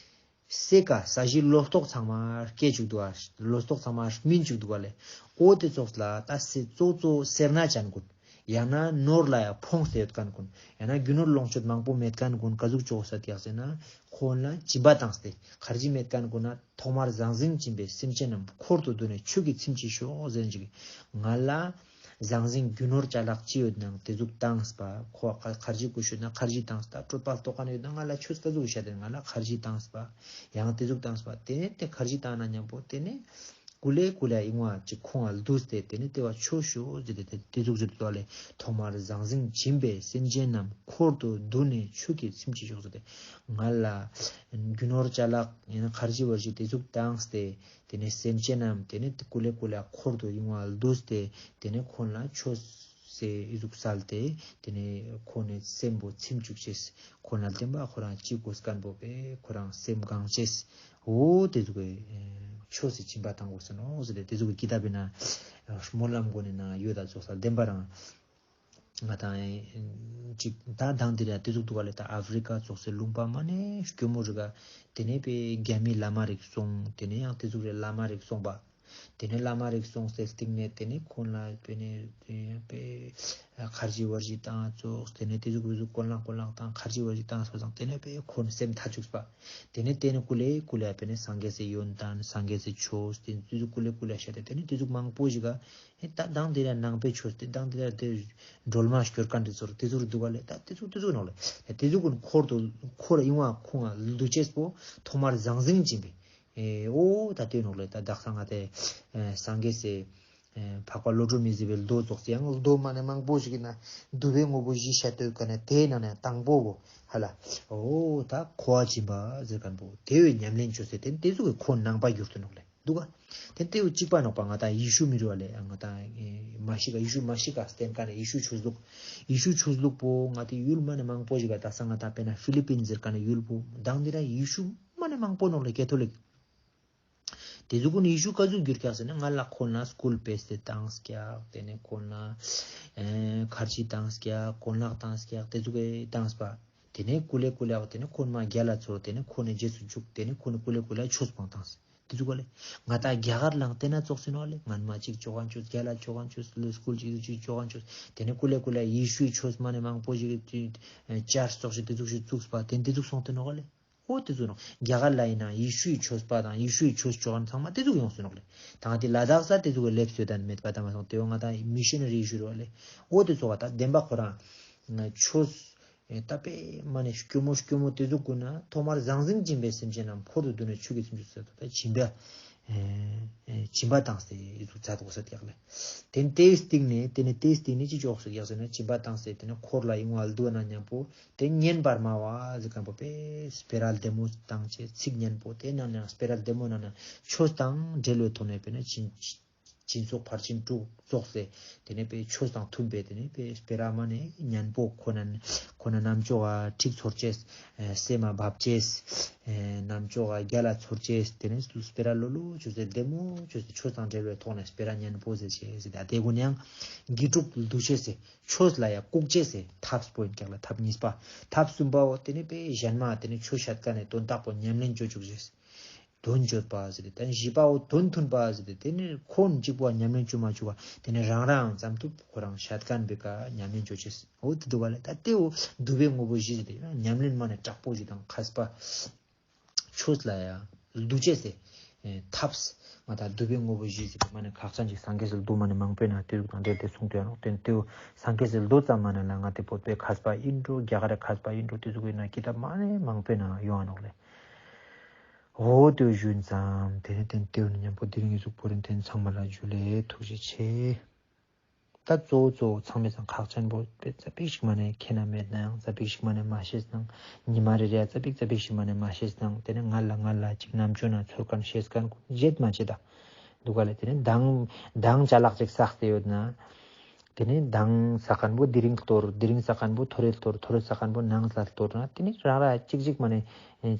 སེ་ཀ་ས་གཞི་ལོ་ཏོག་ཚང་མ་སྐྱེ་བཅུག་འདུག་ག། ལོ་ཏོག་ཚང་མ་སྨིན་བཅུག་འདུག་ག་ལེ། འོ་དེ་ཙོགས་ལ་ད་སེ་གཙོ་གཙོ་སེར་སྣ་ཅན་ཀུན། ཡང་ན་ནོར་ལ་ཡང་ཕོངས་ཏེ་ཡོད་མཁན་ཀུན། ཡང་ན་རྒྱུ་ནོར་ལོངས་སྤྱོད་མང་པོ་མེད་མཁན་ཀུན་ག་ཟུག་ཅོ་ས་ཀྱག་ཟེར་ན། ཁོང་ལ་སྦྱིན་པ་བཏང་སྟེ། ཁར་ཇི་མེད་མཁན་ཀུན་ན་ཐོག་མར་ཟང་ཟིང་སྦྱིན་པས་སེམས་ཅན་རྣམས་འཁོར་དུ་བསྡུས་ནས་ཆོས་ཀྱི་ཚིམ་བྱེད་ཤོག་ཟེར་ཅིག། ང་ལ་ཟང་ཟིང་རྒྱུ་ནོར་ཅ་ལག་ཅི་ཡོད་ནའང་དེ་ཟུག་བཏང་སྤ། ཁོ་ཁར་ཇི་ཀུ་ཤུ་ན་ཁར་ཇི་བཏང་སྤ། གྲོད་པ་ལྟོགས་མཁན་ཡོད་ན་ང་ལ་ཆོས་ག་ཟུག་བཤད་དེ་ང་ལ་ཁར་ཇི་བཏང་སྤ། ཡང་དེ་ཟུག་བཏང་སྤ། དེ་ནས་དེ་ཁར་ཇི་བཏང་ན་མཉམ་པོ་དེ་ནས་ཀུ་ལེ་ཀུ་ལེ་ཨིན་བ་ཅིག་ཁོང་ལ་བསྡུས་ཏེ་དེ་ནས་དེ་བ་ཆོས་ཞུ་ཟེར་ཏེ་དེ་དེ་ཟུག་ཟེར་ཏེ་ལེ། ཐོག་མར་ཟང་ཟིང་སྦྱིན་པས་སེམས་ཅན་རྣམས་འཁོར་དུ་བསྡུས་ནས་ཆོས་ཀྱི་ཚིམ་བྱེད་ཤོག་ཟེར་ཏེ། ང་ལ་རྒྱུ་ནོར་ཅ་ལག་ཡང་ན་ཁར་ཇི་བར་ཇི་དེ་ཟུག་བཏང་སྟེ་དེ་ནས་སེམས་ཅན་རྣམས་དེ་ནས་ཀུ་ལེ་ཀུ་ལེ་འཁོར་དུ་ཡོང་བ་བསྡུས་ཏེ་དེ་ནས་ཁོང་ལ་ཆོས་ཟེར་ཨི་ཟུག་སལ་ཏེ་དེ་ནས་ཁོང་ནས་སེམས་པོ་ཚིམ་བཅུག་ཅེས། ཁོང་ལ་བདེན་པ་ཁོ་རང་ཅི་དགོས་མཁན་པོ་པས་ཁོ་རང་སེམས་གང་ཅེས། འོ་དེ་ཟུག་གི་ཆོས་སི་སྦྱིན་པ་བཏང་དགོས་ས་ནོག་ཟེར་ཏེ་དེ་ཟུག་གི་ཀི་ཏབ་པའི་ནང་སྨོན་ལམ་སྒོ་ནས་ནང་ཡོད་ད་ཙོགས་ས་བདེན་པ་རང་ང་དང་ཅིག་ད་དང་དེ་ར་དེ་ཟུག་འདུག་ག་ལེ། ད་ཨ་ཧྥི་རི་ཀ་ཙོགས་སི་ལུང་པ་མ་ནེ་སྐྱོ་མོ་རི་ག་དེ་ནས་པའི་རྒྱ་མི་བླ་མ་རིག་སོང་། དེ་ནས་ཡང་དེ་ཟུག་རེ་བླ་མ་རིག་སོང་པ། ཏེ་ནེ་བླ་མ་རིགས་སོང་སྟེ་སྟིང་ནེ་ཏེ་ནེ་ཁོང་ལ་པེ་ནེ་པེ་ཁར་ཇི་བར་ཇི་བཏང་ཙོགས། ཏེ་ནེ་ཏེ་ཟུག་པེ་ཟུག་གོན་ལག་གོན་ལག་བཏང་ཁར་ཇི་བར་ཇི་བཏང་སོ་ཙང་ཏེ་ནེ་པེ་ཁོང་སེམས་ཐག་ཆུགས་པ། ཏེ་ནེ་ཏེ་ནེ་ཀུ་ལེ་ཀུ་ལེ་པེ་ནེ་སངས་རྒྱས་སི་ཡོན་ཏན་སངས་རྒྱས་སི་ཆོས་ཏེ་ཟུག་ཀུ་ལེ་ཀུ་ལེ་ཤད་དེ་ཏེ་ནེ་ཏེ་ཟུག་མང་པོ་ཞིག་ག་ཨེ་ད་དང་ཏེ་ར་ནང་པའི་ཆོས་ཏེ་དང་ཏེ་ར་ཏེ་སྒྲོལ་མ་སྐྱོར་མཁན་ཏེ་ཚོར་ཏེ་ཚོར་འདུག་ག་ལེ། ད་ཏེ་ཚོ་ཏེ་ཚོ་ནོག་ལེ། ཏེ་ཚོ་ཀུན་འཁོར་དུ་འཁོར་ཨིན་བ་ཁོང་ལ་འདུ་ཅེས་པོ་ཐོག་མར་ཟང་ཟིང་སྦྱིན་པས། ཨེ་འོ་ད་ཏེ་ནོག་ལེ། ད་དག་ས་ང་ཏེ་ཨེ་སངས་རྒྱས་སི་ཨེ་འཕགས་པ་བློ་གྲོས་མི་ཟད་པའི་མདོ་ཙོགས་སི་ཡང་མདོ་མ་ནེ་མང་པོ་ཞིག་ཨིན་ན་བསྡུ་བའི་དངོས་པོ་བཞི་ཤད་དོ་ཀ་ནེ་ཏེ་ནང་ནེ་དང་པོ་བོ་ཧ་ལ་འོ་ད་འཁོར་བ་སྦྱིན་པ་ཟེར་མཁན་པོ་ཏེ་བོའི་ཉམས་ལེན་ཅོས་ཏེ་ཏེ་ཏེ་ཚོ་གི་ཁོང་ནང་པ་གྱུར་ཏེ་ནོག་ལེ། འདུག་ག། ཏེ་ཏེ་བོ་གཅིག་པ་ནོག་པ། ང་ཏང་ཡེ་ཤུ་མི་རུ་བ་ལེ། ང་ཏང་མ་ཤི་ཀ་ཡེ་ཤུ་མ་ཤི་ཀ་སྟན་ཀ་ནེ་ཡེ་ཤུ་ཆོས་ལུགས། ཡེ་ཤུ་ཆོས་ལུགས་པོ་ང་ཏི་ཡུལ་མ་ནེ་མང་པོ་ཞིག་ག་དག་ས་ང་ཏང་དཔེར་ན་ཕི་ལི་པིན་ཟེར་ཀ་ནེ་ཡུལ་པོ་དང་འདི་ར་ཡེ་ཤུ་མ་ནེ་མང་པོ་ནོག་ལེ་ཀེ་ཐོ་ལིག། ཏེ་ཟུག་གུན་ཡེ་ཤུ་ཀ་ཟུག་གྱུར་ཀྱག་ཟེར་ན་ང་ལ་ཁོང་ལ་སྐུལ་པེས་ཏེ་བཏང་ཀྱག། ཏེ་ནེ་ཁོང་ལ་ཁར་ཇི་བཏང་ཀྱག། གོན་ལག་བཏང་ཀྱག། ཏེ་ཟུག་གི་བཏང་པ། ཏེ་ནེ་ཀུ་ལེ་ཀུ་ལེ་ཏེ་ནེ་ཁོང་མ་རྒྱལ་ལ་ཚོར་ཏེ་ནེ་ཁོང་ནེ་རྗེས་སུ་འཇུག་ཏེ་ནེ་ཁོང་ནེ་ཀུ་ལེ་ཀུ་ལེ་ཆོས་སྤང་བཏང་། ཏེ་ཟུག་ག་ལེ། ང་ཏང་རྒྱ་གར་ལའང་ཏེ་ན་ཙོགས་སེ་ནོག་ལེ། ངན་མ་ཅིག་ཅོ་ཁན་ཅོས། རྒྱལ་ལ་ཅོ་ཁན་ཅོས། ལོ་སྐུལ་ཅིག་ཅིག་ཅོ་ཁན་ཅོས། ཏེ་ནེ་ཀུ་ལེ་ཀུ་ལེ་ཡེ་ཤུའི་ཆོས་མ་ནེ་མང་པོ་ཞིག་ཅར་ཙོགས་ཤིག་ཏེ་ཟུག་ཤིག་བཙུགས་པ། ཏེ་ཏེ་ཟུག་སོང་སྟེ་ནོག་ལེ། འོ་ཏེ་ཟུག་ནོག། རྒྱ་གར་ལ་ཨིན་ན་ཡེ་ཤུའི་ཆོས་པ་དང་ཡེ་ཤུའི་ཆོས་ཅོ་ཁན་ཚང་མ་ཏེ་ཟུག་ཡོངས་སུ་ནོག་ལེ། ད་ང་ཏི་ལ་དྭགས་ས་ཏེ་ཟུག་གི་ལེབས་ཡོད་དན་མེད་པ་ད་མ་སོང་། ཏེ་བོ་ང་ཏང་མི་ཤི་ན་རི་ཡེ་ཤུ་རུ་བ་ལེ། འོ་ཏེ་ཙོགས་པ་ད་བདེན་པ་ཁོ་རང་ཆོས་ཨེ་ད་པེ་མ་ནེ་སྐྱོ་མོ་སྐྱོ་མོ་ཏེ་ཟུག་གུན་ན་ཐོག་མར་ཟང་ཟིང་སྦྱིན་པའི་སེམས་ཅན་རྣམས་འཁོར་དུ་བསྡུས་ནས་ཆོས་ཀྱི་སེམས་ཅན་ཟེར་ཏེ་སྦྱིན་པ་ཨེ་ཨེ་སྦྱིན་པ་བཏང་སྟེ་ཨེ་ཟུག་མཛད་དགོས་ཟེར་ཏེ་ཡག་ལེ། ཏེ་ནེ་ཏེའི་སྟིང་ནེ་ཏེ་ནེ་ཏེའི་སྟིང་ནེ་ཅི་ཅོག་ཟེར་ཡག་ཟེར་ན་སྦྱིན་པ་བཏང་སྟེ་ཏེ་ནེ་འཁོར་ལ་ཡོང་བ་ལ་འདུག་ན་མཉམ་པོ་ཏེ་སྙན་པར་སྨྲ་བ་ཟེར་ཁན་པོ་པེ་སྤེ་ར་ལྡེ་མོ་བཏང་ཅེས་ཚིག་སྙན་པོ་ཏེ་ནང་ནེ་སྤེ་ར་ལྡེ་མོ་ནང་ནེ་ཆོས་དང་འབྲེལ་བའི་ཐོག་ནེ་པེ་ནེ་ཅི་སྦྱིན་སོགས་ཕར་ཕྱིན་དྲུག་རྫོགས་སེ་ཏེ་ནེ་པེ་ཆོས་དང་མཐུན་པའི་ཏེ་ནེ་པེ་སྤེ་ར་མ་ནེ་སྙན་པོ་ཁོ་ན་ཁོ་ན་རྣམ་ཅོག་ག་ཁྲིག་ཚོར་ཅེས་སེམས་མ་བབ་ཅེས་རྣམ་ཅོག་ག་རྒྱལ་ལ་ཚོར་ཅེས་ཏེ་ནེ་སྤེ་ར་ལོ་ལོ་ཅོས་ཏེ་ལྡེ་མོ་ཅོས་ཏེ་ཆོས་དང་འབྲེལ་བའི་ཐོག་ནེ་སྤེ་ར་སྙན་པོ་ཟེར་ཅེས་ཟེར་ཏེ་ཏེ་གུན་ཡང་དགེ་ཕྲུག་འདུ་ཤེས་སེ་ཆོས་ལ་ཡང་བཀུག་ཅེས་སེ་ཐབས་པོ་ཨིན་ཀྱག་ལེ། ཐབས་གཉིས་པ། ཐབས་གསུམ་པའོ་ཏེ་ནེ་པེ་གཞན་མ་ཏེ་ནེ་ཆོས་བཤད་ཀ་ནེ་དོན་དག་པོ་ཉམས་ལེན་ཅོ་ཅུག་ཅེས། དོན་བརྗོད་པ་ཟེར་ཏེ་ཏེ་ནེ་བཞི་པའོ་དོན་མཐུན་པ་ཟེར་ཏེ་ཏེ་ནེ་ཁོང་གཅིག་པོ་ཉམས་ལེན་ཅོ་མ་ཅུག་པ་ཏེ་ནེ་རང་རང་ཙམ་ཐུབ་ཁོ་རང་བཤད་ཁན་པེ་ཀ་ཉམས་ལེན་ཅོ་ཅེས། འོ་ཏེ་འདུག་པ་ལེ། ད་ཏེ་བོ་བསྡུ་བའི་དངོས་པོ་བཞི་ཟེར་ཏེ་ཉམས་ལེན་མ་ནེ་དྲག་པོ་ཞིག་དང་མཁས་པ་ཆོས་ལ་ཡང་བསྡུ་ཅེས་སེ་ཐབས་ང་ཏང་བསྡུ་བའི་དངོས་པོ་བཞི་ཟེར་ཏེ་མ་ནེ་ཁག་ཅན་ཅིག་སངས་རྒྱས་སི་མདོ་མ་ནེ་མང་པོའི་ནང་ཏེ་ཟུག་དང་འབྲེལ་ཏེ་གསུངས་ཏེ་ཡོད་ནོག། ཏེ་ཏེ་བོ་སངས་རྒྱས་སི་མདོ་ཙམ་མ་ནེ་ལ་ང་ཏི་བོད་པའི་མཁས་པ་ཨིན་འགྲོ་རྒྱ་གར་རི་མཁས་པ་ཨིན་འགྲོ་ཏེ་ཟུག་གི་ནང་ཀི་ཏབ་མ་ནེ་མང་པོའི་ནང་ཡོང་ང་ནོག་ལེ། འོ་ཏེ་བོ་ཞུན་ཙམ་ཏེ་ནེ་ཏེ་ཏེ་བོ་ནེ་མཉམ་པོ་དེ་རིང་གི་གཟུགས་པོ་རིན་ཏེ་ཚང་མ་ལ་ཇུ་ལེ་ཐུགས་རྗེ་ཆེ། ད་གཙོ་བོ་གཙོ་བོ་ཚང་མའི་སང་ཁག་ཅན་པོ་པེ་ཙ་པིག་ཞིག་མ་ནེ་མཁྱེན་ན་མེད་ནའང་ཙ་པིག་ཞིག་མ་ནེ་མ་ཤེས་ནའང་ཉི་མ་རེ་རེ་ཡ་ཙ་པིག་ཙ་པིག་ཞིག་མ་ནེ་མ་ཤེས་ནའང་ཏེ་ནེ་ང་ལ་ང་ལ་ཅིག་རྣམ་ཅོ་ན་ཚོར་ཁན་ཤེས་ཁན་ཀུན་བརྗེད་མ་བྱེད་ད། འདུག་ག་ལེ། ཏེ་ནེ་མདང་མདང་ཅ་ལག་ཅིག་བསགས་ཏེ་ཡོད་ན། ཏེ་ནེ་མདང་བསགས་ཁན་པོ་དེ་རིང་གཏོར། དེ་རིང་བསགས་ཁན་པོ་ཐོ་རེ་གཏོར། ཐོ་རེ་བསགས་ཁན་པོ་ནངས་ལ་གཏོར་ན་ཏེ་ནེ་རང་ར་ཅིག་ཅིག་མ་ནེ་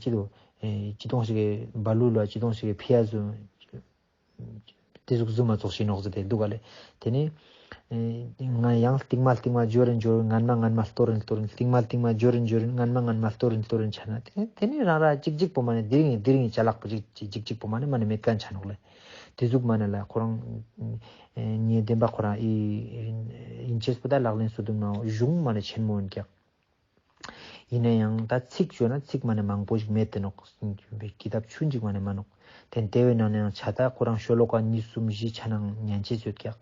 ཅི་དོ་ཅི་དོང་ཞིག་གི་བ་ལུ་ལ་ཅི་དོང་ཞིག་གི་ཕི་ཡ་ཟུ། ཏེ་ཟུག་ཟུ་མ་ཙོགས་ཤིག་ནོག་ཟེར་ཏེ་འདུག་ག་ལེ། ཏེ་ནེ་ང་ཡང་སྟིང་མ་སྟིང་མ་འབྱོར་རིན་འབྱོར་རིན་སྔན་མ་སྔན་མ་གཏོར་རིན་གཏོར་རིན་སྟིང་མ་སྟིང་མ་འབྱོར་རིན་འབྱོར་རིན་སྔན་མ་སྔན་མ་གཏོར་རིན་གཏོར་རིན་ཆ་ན་ཏེ་ནེ་ཏེ་ནེ་རང་ར་ཅིག་ཅིག་པོ་མ་ནེ་དེ་རིང་དེ་རིང་ཅ་ལག་པོ་ཅིག་ཅིག་ཅིག་པོ་མ་ནེ་མ་ནེ་མེད་ཁན་ཆ་ནོག་ལེ། ཏེ་ཟུག་མ་ནེ་ལ་ཁོ་རང་ངའི་བདེན་པ་ཁོ་རང་ཨིན་ཅེས་པོ་ད་ལག་ལེན་སོ་བདུན་མ་གཞུང་མ་ནེ་ཆེན་མོ་ཨིན་ཀྱག། ཨིན་ན་ཡང་ད་ཚིག་ཅོ་ན་ཚིག་མ་ནེ་མང་པོ་ཞིག་མེད་དེ་ནོག། ཀི་ཏབ་ཆུན་ཅིག་མ་ནེ་མ་ནོག། ཏེ་ཏེ་བོའི་ནང་ནེ་ཡང་ཆ་ད་ཁོ་རང་ཤོ་ལོ་ཀ་གཉིས་གསུམ་བཞི་ཆ་ནང་ཉན་ཅེས་ཡོད་ཀྱག།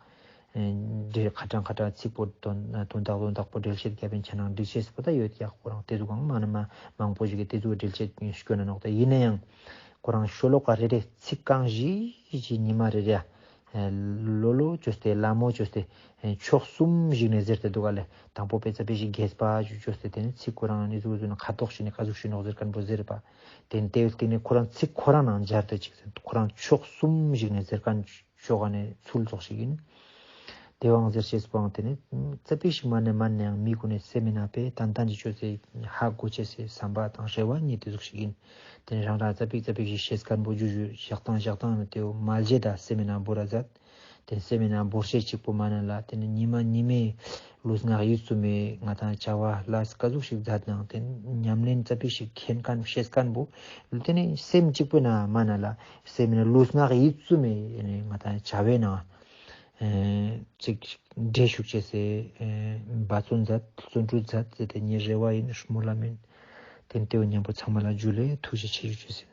ཨེ་འདྲེ་ཁ་གྲངས་ཁ་གྲངས་ཚིག་པོ་དོན་དོན་དག་དོན་དག་པོ་འགྲེལ་བཤད་རྒྱབ་པིན་ཆ་ནང་འགྲིག་ཅེས་པོ་ད་ཡོད་ཀྱག། ཁོ་རང་ཏེ་ཟུག་གང་མ་ནེ་མ་མང་པོ་ཞིག་གི་ཏེ་ཟུག་འགྲེལ་བཤད་སྐྱོན་ན་ནོག། ཏེ་ཨིན་ན་ཡང་ཁོ་རང་ཤོ་ལོ་ཀ་རེ་རེ་ཚིག་རྐང་བཞི་བཞི་ཉི་མ་རེ་རེ་ལོ་ལོ་ཅོས་ཏེ་ལ་མོ་ཅོས་ཏེ་ཕྱོགས་གསུམ་ཞིག་ནེ་ཟེར་ཏེ་འདུག་ག་ལེ། དང་པོ་པེ་ཙ་པིག་ཞིག་རྒྱས་པ་ཅོས་ཏེ་ཏེ་ནེ་ཚིག་ཁོ་རང་ནི་ཟུག་ཟུག་ནི་ཁ་དོག་ཞིག་ནི་ཀ་ཟུག་ཞིག་ནོག་ཟེར་ཁན་པོ་ཟེར་པ། ཏེ་ནེ་ཏེ་བོའི་སྟེང་ནེ་ཁོ་རང་ཚིག་ཁོ་རང་ནང་སྦྱར་ཏེ་ཅིག་ཟེར་ཁོ་རང་ཕྱོགས་གསུམ་ཞིག་ནེ་ཟེར་ཁན་ཤོ་ག་ནེ་ཚུལ་ཙོགས་ཤིག་ཨིན། ཏེ་བོའང་ཟེར་ཤེས་པོའང་ཏེ་ནེ་ཙ་པིག་ཞིག་མ་ནེ་མ་ནེ་ཡང་མི་གུན་ནི་སེམས་མི་ནང་པེ་ཏན་ཏན་ཅིག་ཅོས་ཏེ་ཧ་གོ་ཅེས་སི་བསམ་པ་དང་རེ་བ་ནི་ཏེ་ཟུག་ཤིག་ཨིན། ཏེ་ནེ་རང་རང་ཙ་པིག་ཙ་པིག་ཞིག་ཤེས་ཁན་པོ་ཇུ་ཇུ་ཞག་དང་ཞག་དང་ནི་ཏེ་བོ་མ་བརྗེད་ད་སེམས་མི་ནང་བོར་ར་མཛད། ཏེ་སེམས་ནང་བོར་ཤེས་ཅིག་པོ་མ་ན་ལ། ཏེ་ནེ་ཉི་མ་ཉི་མའི་ལུས་ངག་ཡིད་གསུམ་མི་ང་དང་བྱ་བ་ལ་ཀ་ཟུག་ཞིག་མཛད་ནའང་ཏེ་ཉམས་ལེན་ཙ་པིག་ཞིག་མཁྱེན་མཁན་ཤེས་མཁན་པོ་ཏེ་ནེ་སེམས་ཅིག་པོ་ན་མ་ན་ལ། སེམས་ནང་ལུས་ངག་ཡིད་གསུམ་མི་ང་དང་བྱ་བའི་ནང་ཨེ་ཅིག་འདྲེས་ཞུགས་ཅེས་སེ་ཨེ་འབད་བརྩོན་མཛད། བརྩོན་འགྲུས་མཛད་ཟེར་ཏེ་ངའི་རེ་བ་ཡིན། སྨོན་ལམ་ཡིན། ཏེ་ནེ་ཏེ་བོ་ཉམ་པོ་ཚང་མ་ལ་ཇུ་ལེ། ཐུགས་རྗེ་ཆེ་ཞུ་ཅེས་སེ།